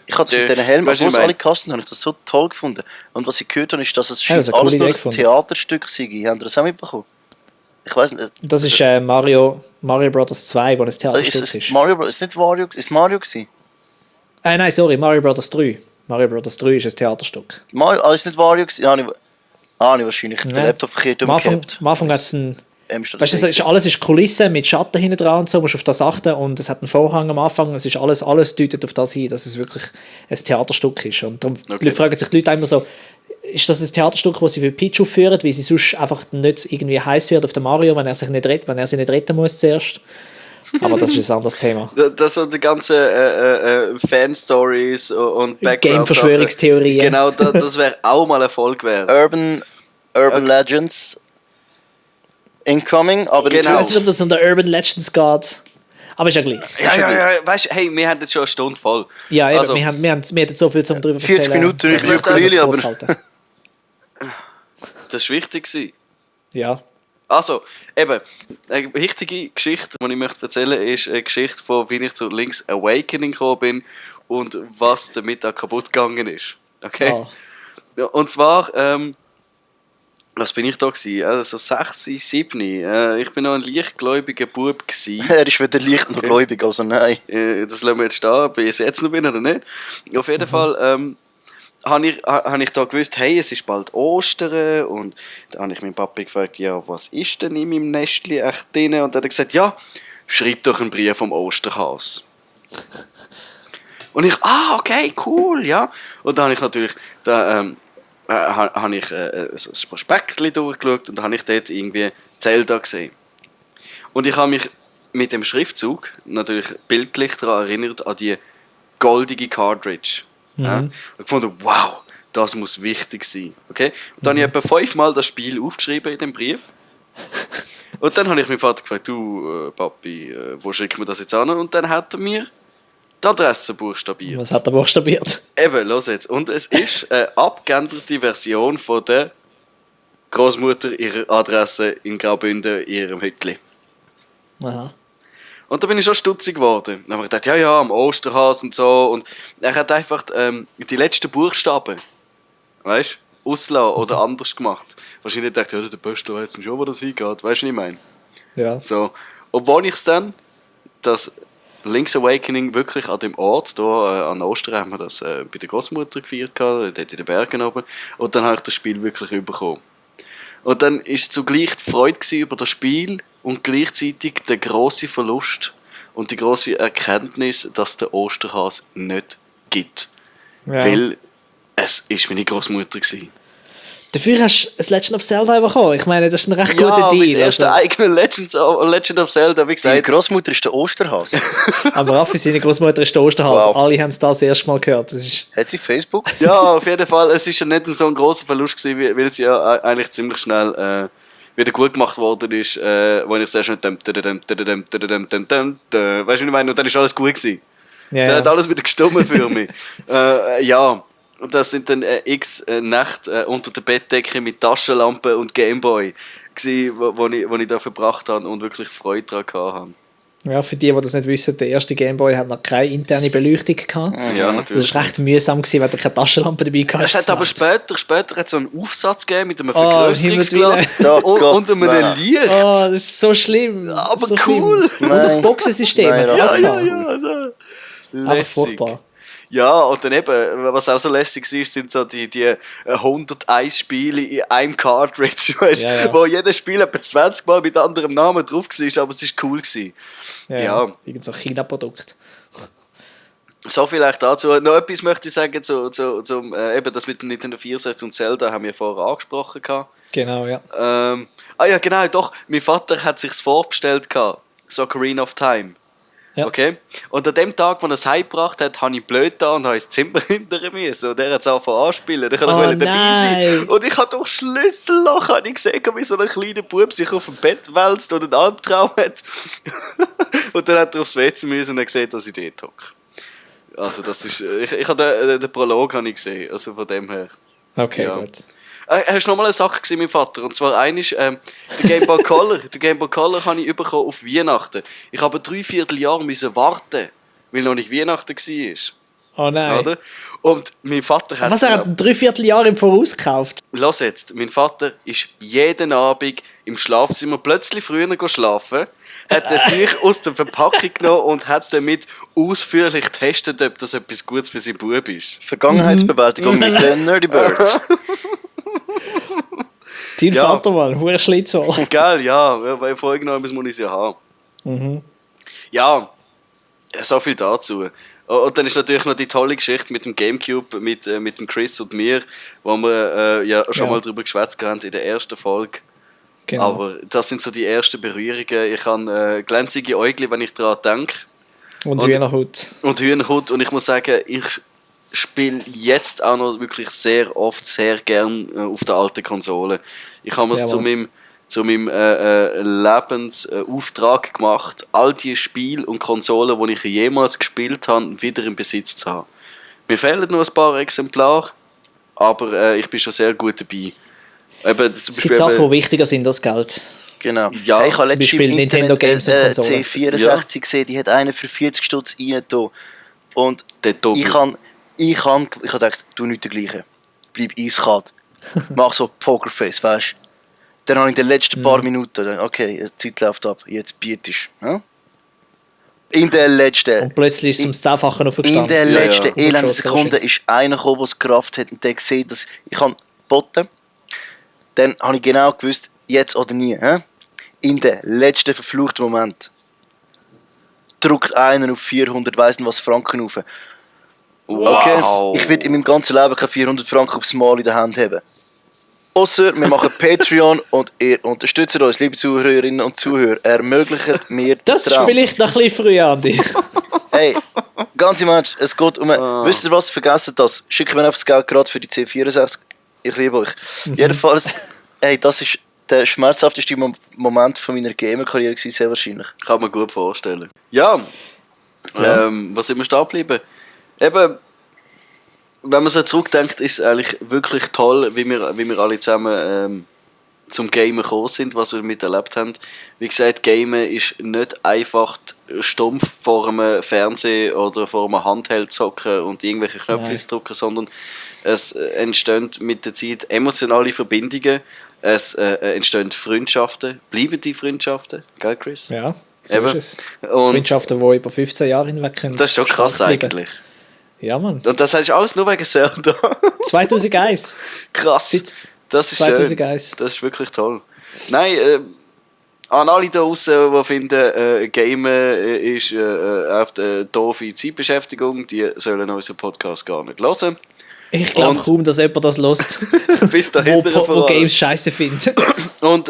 Ich habe das mit diesen Helmen, obwohl es alle gehasst habe ich das so toll gefunden. Und was ich gehört habe, ist, dass es das ist eine alles coole nur Idee ein gefunden. Theaterstück sei. Habt ihr das auch mitbekommen? Ich weiß nicht. Das ist Mario Bros. 2, wo ein Ist Theaterstück es ist. Mario Bros? Ist nicht Mario? Ist Mario gewesen? Nein, sorry, Mario Bros. 3. Mario Bros. 3 ist ein Theaterstück. Mario, ist nicht Mario gewesen? Ich wahrscheinlich den Laptop verkehrt Am umgekehrt. Anfang hat es ein... Weißt du, Weißt du, alles ist Kulisse mit Schatten hinten dran und so, musst auf das achten und es hat einen Vorhang am Anfang, es ist alles deutet auf das hin, dass es wirklich ein Theaterstück ist. Und darum fragen sich die Leute immer so, ist das ein Theaterstück, das sie für Peach aufführen, weil sie sonst einfach nicht irgendwie heiß wird auf den Mario, wenn er sie nicht retten muss zuerst. Aber das ist ein anderes Thema. Das sind die ganzen Fan-Stories und Game-Verschwörungstheorien. Genau, das wäre auch mal Erfolg wert. Urban Legends incoming, aber Ich weiß nicht, ob das unter Urban Legends geht. Aber ist ja gleich. Ja, weißt du, hey, wir haben jetzt schon eine Stunde voll. Ja, eben, Also, wir haben so viel zum drüber 40 Minuten über Ukulele, aber... Das war wichtig gewesen. Ja. Also, eben, eine wichtige Geschichte, die ich möchte erzählen, ist eine Geschichte von, wie ich zu Link's Awakening gekommen bin und was damit auch kaputt gegangen ist. Okay? Ah. Ja, und zwar, was bin ich da gewesen? Also 6, 7. Ich bin noch ein leichtgläubiger Bub gewesen. Er ist wieder leicht noch gläubig, also nein. Das lassen wir jetzt stehen, ob ich es jetzt noch bin oder nicht. Auf jeden Fall habe ich da gewusst, hey, es ist bald Ostern, und da habe ich meinen Papi gefragt, ja, was ist denn in meinem Nestli echt drin? Und er hat gesagt, ja, schreib doch einen Brief vom Osterhas. Und ich, okay, cool, ja. Und dann habe ich natürlich habe ich so ein Prospektchen durchgeschaut und dann habe ich dort irgendwie Zelda gesehen. Und ich habe mich mit dem Schriftzug natürlich bildlich daran erinnert, an die goldige Cartridge. Ja? Und gefunden, wow, das muss wichtig sein. Okay? Und dann habe ich etwa 5-mal das Spiel aufgeschrieben in dem Brief. Und dann habe ich meinen Vater gefragt, du Papi, wo schickt man das jetzt an? Und dann hat er mir die Adresse buchstabiert. Was hat er buchstabiert? Eben, los jetzt. Und es ist eine abgeänderte Version von der Großmutter ihrer Adresse in Graubünden, in ihrem Hütli. Aha. Und da bin ich schon stutzig geworden. Dann habe ich gedacht, ja, am Osterhas und so. Und er hat einfach die letzten Buchstaben, weißt du, auslassen oder anders gemacht. Wahrscheinlich dachte ich, ja, der Böstler weiß nicht schon, wo das hingeht. Weißt du, was ich meine? Ja. So. Obwohl ich es dann, das Link's Awakening wirklich an dem Ort, hier an Ostern, haben wir das bei der Großmutter gefeiert, dort in den Bergen oben. Und dann habe ich das Spiel wirklich bekommen. Und dann war es zugleich die Freude über das Spiel und gleichzeitig der grosse Verlust und die grosse Erkenntnis, dass der Osterhas nicht gibt. Ja. Weil es war meine Großmutter gewesen. Dafür hast du ein Legend of Zelda bekommen. Ich meine, das ist ein recht Ja, guter mein Deal. erster eigener Legend of Zelda, wie Seine gesagt. Großmutter ist der Osterhas. Aber Raffi, seine Großmutter ist der Osterhase. Wow. Alle haben es das erste Mal gehört. Das ist... Hat sie Facebook? Ja, auf jeden Fall. Es war ja nicht so ein grosser Verlust gewesen, weil es ja eigentlich ziemlich schnell wieder gut gemacht worden ist, wo ich sehr schnell weißt du, was ich meine? Und dann ist alles gut gewesen. Ja, Dann hat ja. alles wieder gestummen für mich. Ja, und das sind dann x Nächte unter der Bettdecke mit Taschenlampe und Gameboy gewesen, wo ich da verbracht habe und wirklich Freude daran hatte. Ja, für die das nicht wissen, der erste Gameboy hat noch keine interne Beleuchtung gehabt. Ja, Das natürlich. war recht mühsam, weil du keine Taschenlampe dabei gehabt Es hat aber später hat so einen Aufsatz gegeben mit einem Oh, Vergrößerungsglas Oh Gott, und einem nein. Licht. Oh, das ist so schlimm. Aber so cool. Schlimm. Und das Boxensystem Nein, hat es ja, auch ja, gehabt. Ja. Einfach furchtbar. Ja, und dann eben, was auch so lässig ist, sind so die 101 Spiele in einem Cartridge, weißt, Ja. wo jedes Spiel etwa 20 Mal mit anderem Namen drauf war, aber es war cool gewesen. Ja. Irgend so ein China-Produkt. So vielleicht dazu. Noch etwas möchte ich sagen zum eben das mit dem Nintendo 64 und Zelda haben wir vorher angesprochen gehabt. Genau, ja. Ja, genau, doch. Mein Vater hat sich's vorbestellt gehabt. So Ocarina of Time. Ja. Okay? Und an dem Tag, wo er es heimgebracht hat, habe ich blöd da und habe ins Zimmer hinter mir. So, der hat es angefangen anspielen. Ich wollte dabei sein. Und ich habe durch Schlüsselloch habe ich gesehen, wie so ein kleiner Bub sich auf dem Bett wälzt und einen Albtraum hat. Und dann hat er aufs WC müssen und hat gesehen, dass ich dort hocke. Also das ist... Ich habe den Prolog habe ich gesehen. Also von dem her. Okay, Ja. gut. Hast du noch mal eine Sache gesehen, mein Vater? Und zwar eine ist, der Game Boy Color. Den Game Boy Color habe ich bekommen auf Weihnachten. Ich habe 3/4 Jahre müssen warten, weil noch nicht Weihnachten war. Oh nein. Oder? Und mein Vater hat... Was, er hat ein 3/4 Jahr im Voraus gekauft? Lass jetzt, mein Vater ist jeden Abend im Schlafzimmer plötzlich früher schlafen, hat er sich aus der Verpackung genommen und hat damit ausführlich getestet, ob das etwas Gutes für seinen Bub ist. Vergangenheitsbewältigung mit den Nerdy Birds. Dein Ja. Vater, Mann, hoher Schlitzohr. Geil, ja, weil vorgenommen muss ich es ja haben. Mhm. Ja, so viel dazu. Und dann ist natürlich noch die tolle Geschichte mit dem Gamecube, mit dem Chris und mir, wo wir ja schon mal drüber geschwätzt haben in der ersten Folge. Genau. Aber das sind so die ersten Berührungen. Ich habe glänzige Äugel, wenn ich daran denke. Und Hühnerhut. Und Hühnerhut. Und ich muss sagen, ich spiele jetzt auch noch wirklich sehr oft, sehr gern auf der alten Konsole. Ich habe mir es zu meinem Lebensauftrag gemacht, all die Spiele und Konsolen, die ich jemals gespielt habe, wieder im Besitz zu haben. Mir fehlen noch ein paar Exemplare, aber ich bin schon sehr gut dabei. Eben, Es gibt Sachen, die wichtiger sind als Geld. Genau. Ja, Hey, ich habe zum letztens Beispiel im Nintendo Internet Games und Konsolen. C64 gesehen, die hat einen für 40 Stutz reingetan. Und der Doppel. ich habe gedacht, du nicht der gleiche. Bleib eiskalt. Mach so Pokerface, weißt du? Dann habe ich in den letzten paar Minuten, okay, die Zeit läuft ab, jetzt bietest du. Ja? In der letzten... Und plötzlich ist es ums 10-fache noch verstanden. In der Ja, letzten ja. elenden Sekunde ist einer gekommen, der es gerafft hat und der gesehen, dass ich habe geboten. Dann habe ich genau gewusst, jetzt oder nie. He? In den letzten verfluchten Moment drückt einer auf 400, weiss nicht was, Franken rauf. Okay, Wow. ich werde in meinem ganzen Leben keine 400 Franken aufs Mal in der Hand haben. Ausser wir machen Patreon und ihr unterstützt uns, liebe Zuhörerinnen und Zuhörer, ermöglicht mir den Das ist Traum. vielleicht noch ein bisschen früh, Andi. Hey, ganz im Ernst, es geht um... Wisst ihr was, vergessen das. Schickt mir einfach das Geld gerade für die C64. Ich liebe euch. Jedenfalls, hey, das ist der schmerzhafteste Moment von meiner Gamer-Karriere gewesen, sehr wahrscheinlich. Kann man gut vorstellen. Ja, was sind wir stehen geblieben? Eben, wenn man so zurückdenkt, ist es eigentlich wirklich toll, wie wir alle zusammen zum Gamen gekommen sind, was wir miterlebt haben. Wie gesagt, Gamen ist nicht einfach stumpf vor einem Fernseher oder vor einem Handheld zocken und irgendwelche Knöpfe drücken, sondern es entstehen mit der Zeit emotionale Verbindungen, es entstehen Freundschaften, bleibende Freundschaften, gell Chris? Ja, so Eben. ist es. Und Freundschaften, die über 15 Jahre hinweg können. das ist schon krass stark bleiben. eigentlich. Ja, Mann. Und das ist alles nur wegen Zelda. 2001. Krass. Seit Das ist schön. 2001. Das ist wirklich toll. Nein, an alle da draußen, die finden, Gamen ist auf der doofe Zeitbeschäftigung, die sollen unseren Podcast gar nicht hören. Ich glaube Und- kaum, dass jemand das lässt, Bis dahin. wo Games scheiße findet. Und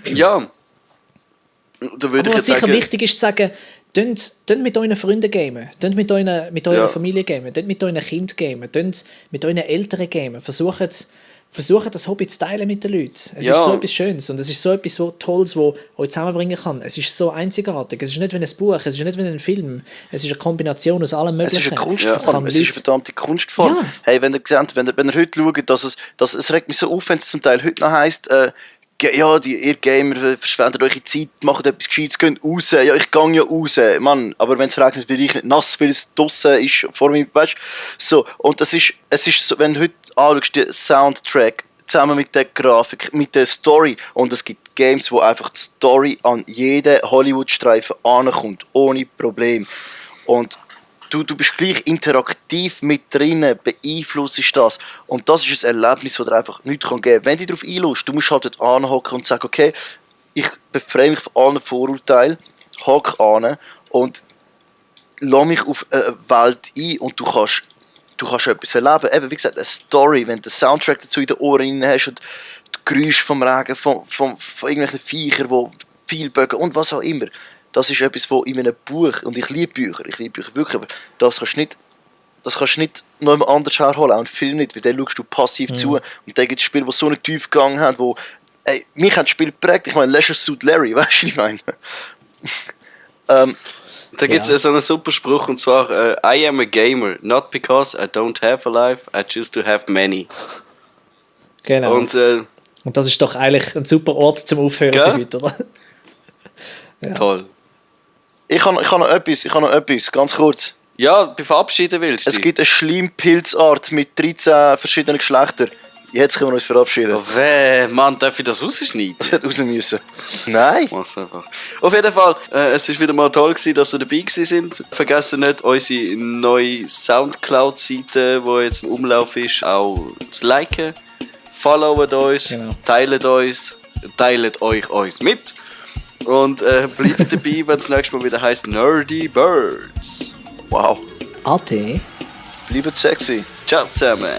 ja, da würde Aber ich was jetzt sicher sagen, wichtig ist, zu sagen, tönt mit euren Freunden gamen, tönt mit eurer Ja. Familie gamen, tönt mit euren Kindern gamen, tönt mit euren Eltern gamen. Versucht das Hobby zu teilen mit den Leuten. Es Ja. ist so etwas Schönes und es ist so etwas so Tolles, was euch zusammenbringen kann. Es ist so einzigartig. Es ist nicht wie ein Buch, es ist nicht wie ein Film. Es ist eine Kombination aus allem Es Möglichen. ist eine Es Kunstform, kann es ist eine Leute- verdammte Kunstform. Ja. Hey, wenn ihr heute schaut, es regt mich so auf, wenn es zum Teil heute noch heisst, ja, ihr Gamer verschwendet eure Zeit, macht etwas Gescheites, geht raus. Ja, ich gehe ja raus, Mann. Aber wenn es regnet, werde ich nicht nass, weil es draussen ist, vor mir, weißt du. So, und es ist so, wenn du heute anschaust, der Soundtrack, zusammen mit der Grafik, mit der Story, und es gibt Games, wo einfach die Story an jeden Hollywood-Streifen ankommt, ohne Problem. Und du bist gleich interaktiv mit drinnen, beeinflusst das. Und das ist ein Erlebnis, das dir einfach nichts geben kann. Wenn du darauf einlässt, du musst halt dort anhocken und sagen, okay, ich befreie mich von allen Vorurteilen, hock an und lass mich auf eine Welt ein und du kannst etwas erleben. Eben, wie gesagt, eine Story, wenn du den Soundtrack dazu in den Ohren hast und die Geräusche vom Regen, von irgendwelchen Viechern, die viel bögen und was auch immer. Das ist etwas, was in einem Buch, und ich liebe Bücher wirklich, aber das kannst du nicht noch jemand anders herholen, auch einen Film nicht, weil dann schaust du passiv zu und dann gibt es Spiele, die so einen Tiefgang haben, wo, mich hat das Spiel geprägt, ich meine, Leisure Suit Larry, weißt du, was ich meine? Da gibt es so einen super Spruch, und zwar I am a gamer, not because I don't have a life, I choose to have many. Genau. Und das ist doch eigentlich ein super Ort zum Aufhören für heute, oder? Ja. Toll. Ich habe noch etwas, ganz kurz. Ja, verabschieden willst du? Es gibt eine Schleimpilzart mit 13 verschiedenen Geschlechtern. Jetzt können wir uns verabschieden. Oh weh, Mann, darf ich das rausschneiden? Ich hätte raus müssen. Nein. Mach's einfach. Auf jeden Fall, es war wieder mal toll gewesen, dass ihr dabei sind. Vergessen nicht, unsere neue Soundcloud-Seite, die jetzt im Umlauf ist, auch zu liken. Followt uns, teilt euch mit. Und bleibt dabei, wenn es nächstes Mal wieder heisst Nerdy Birds. Wow. Ade. Bleibt sexy. Ciao zusammen.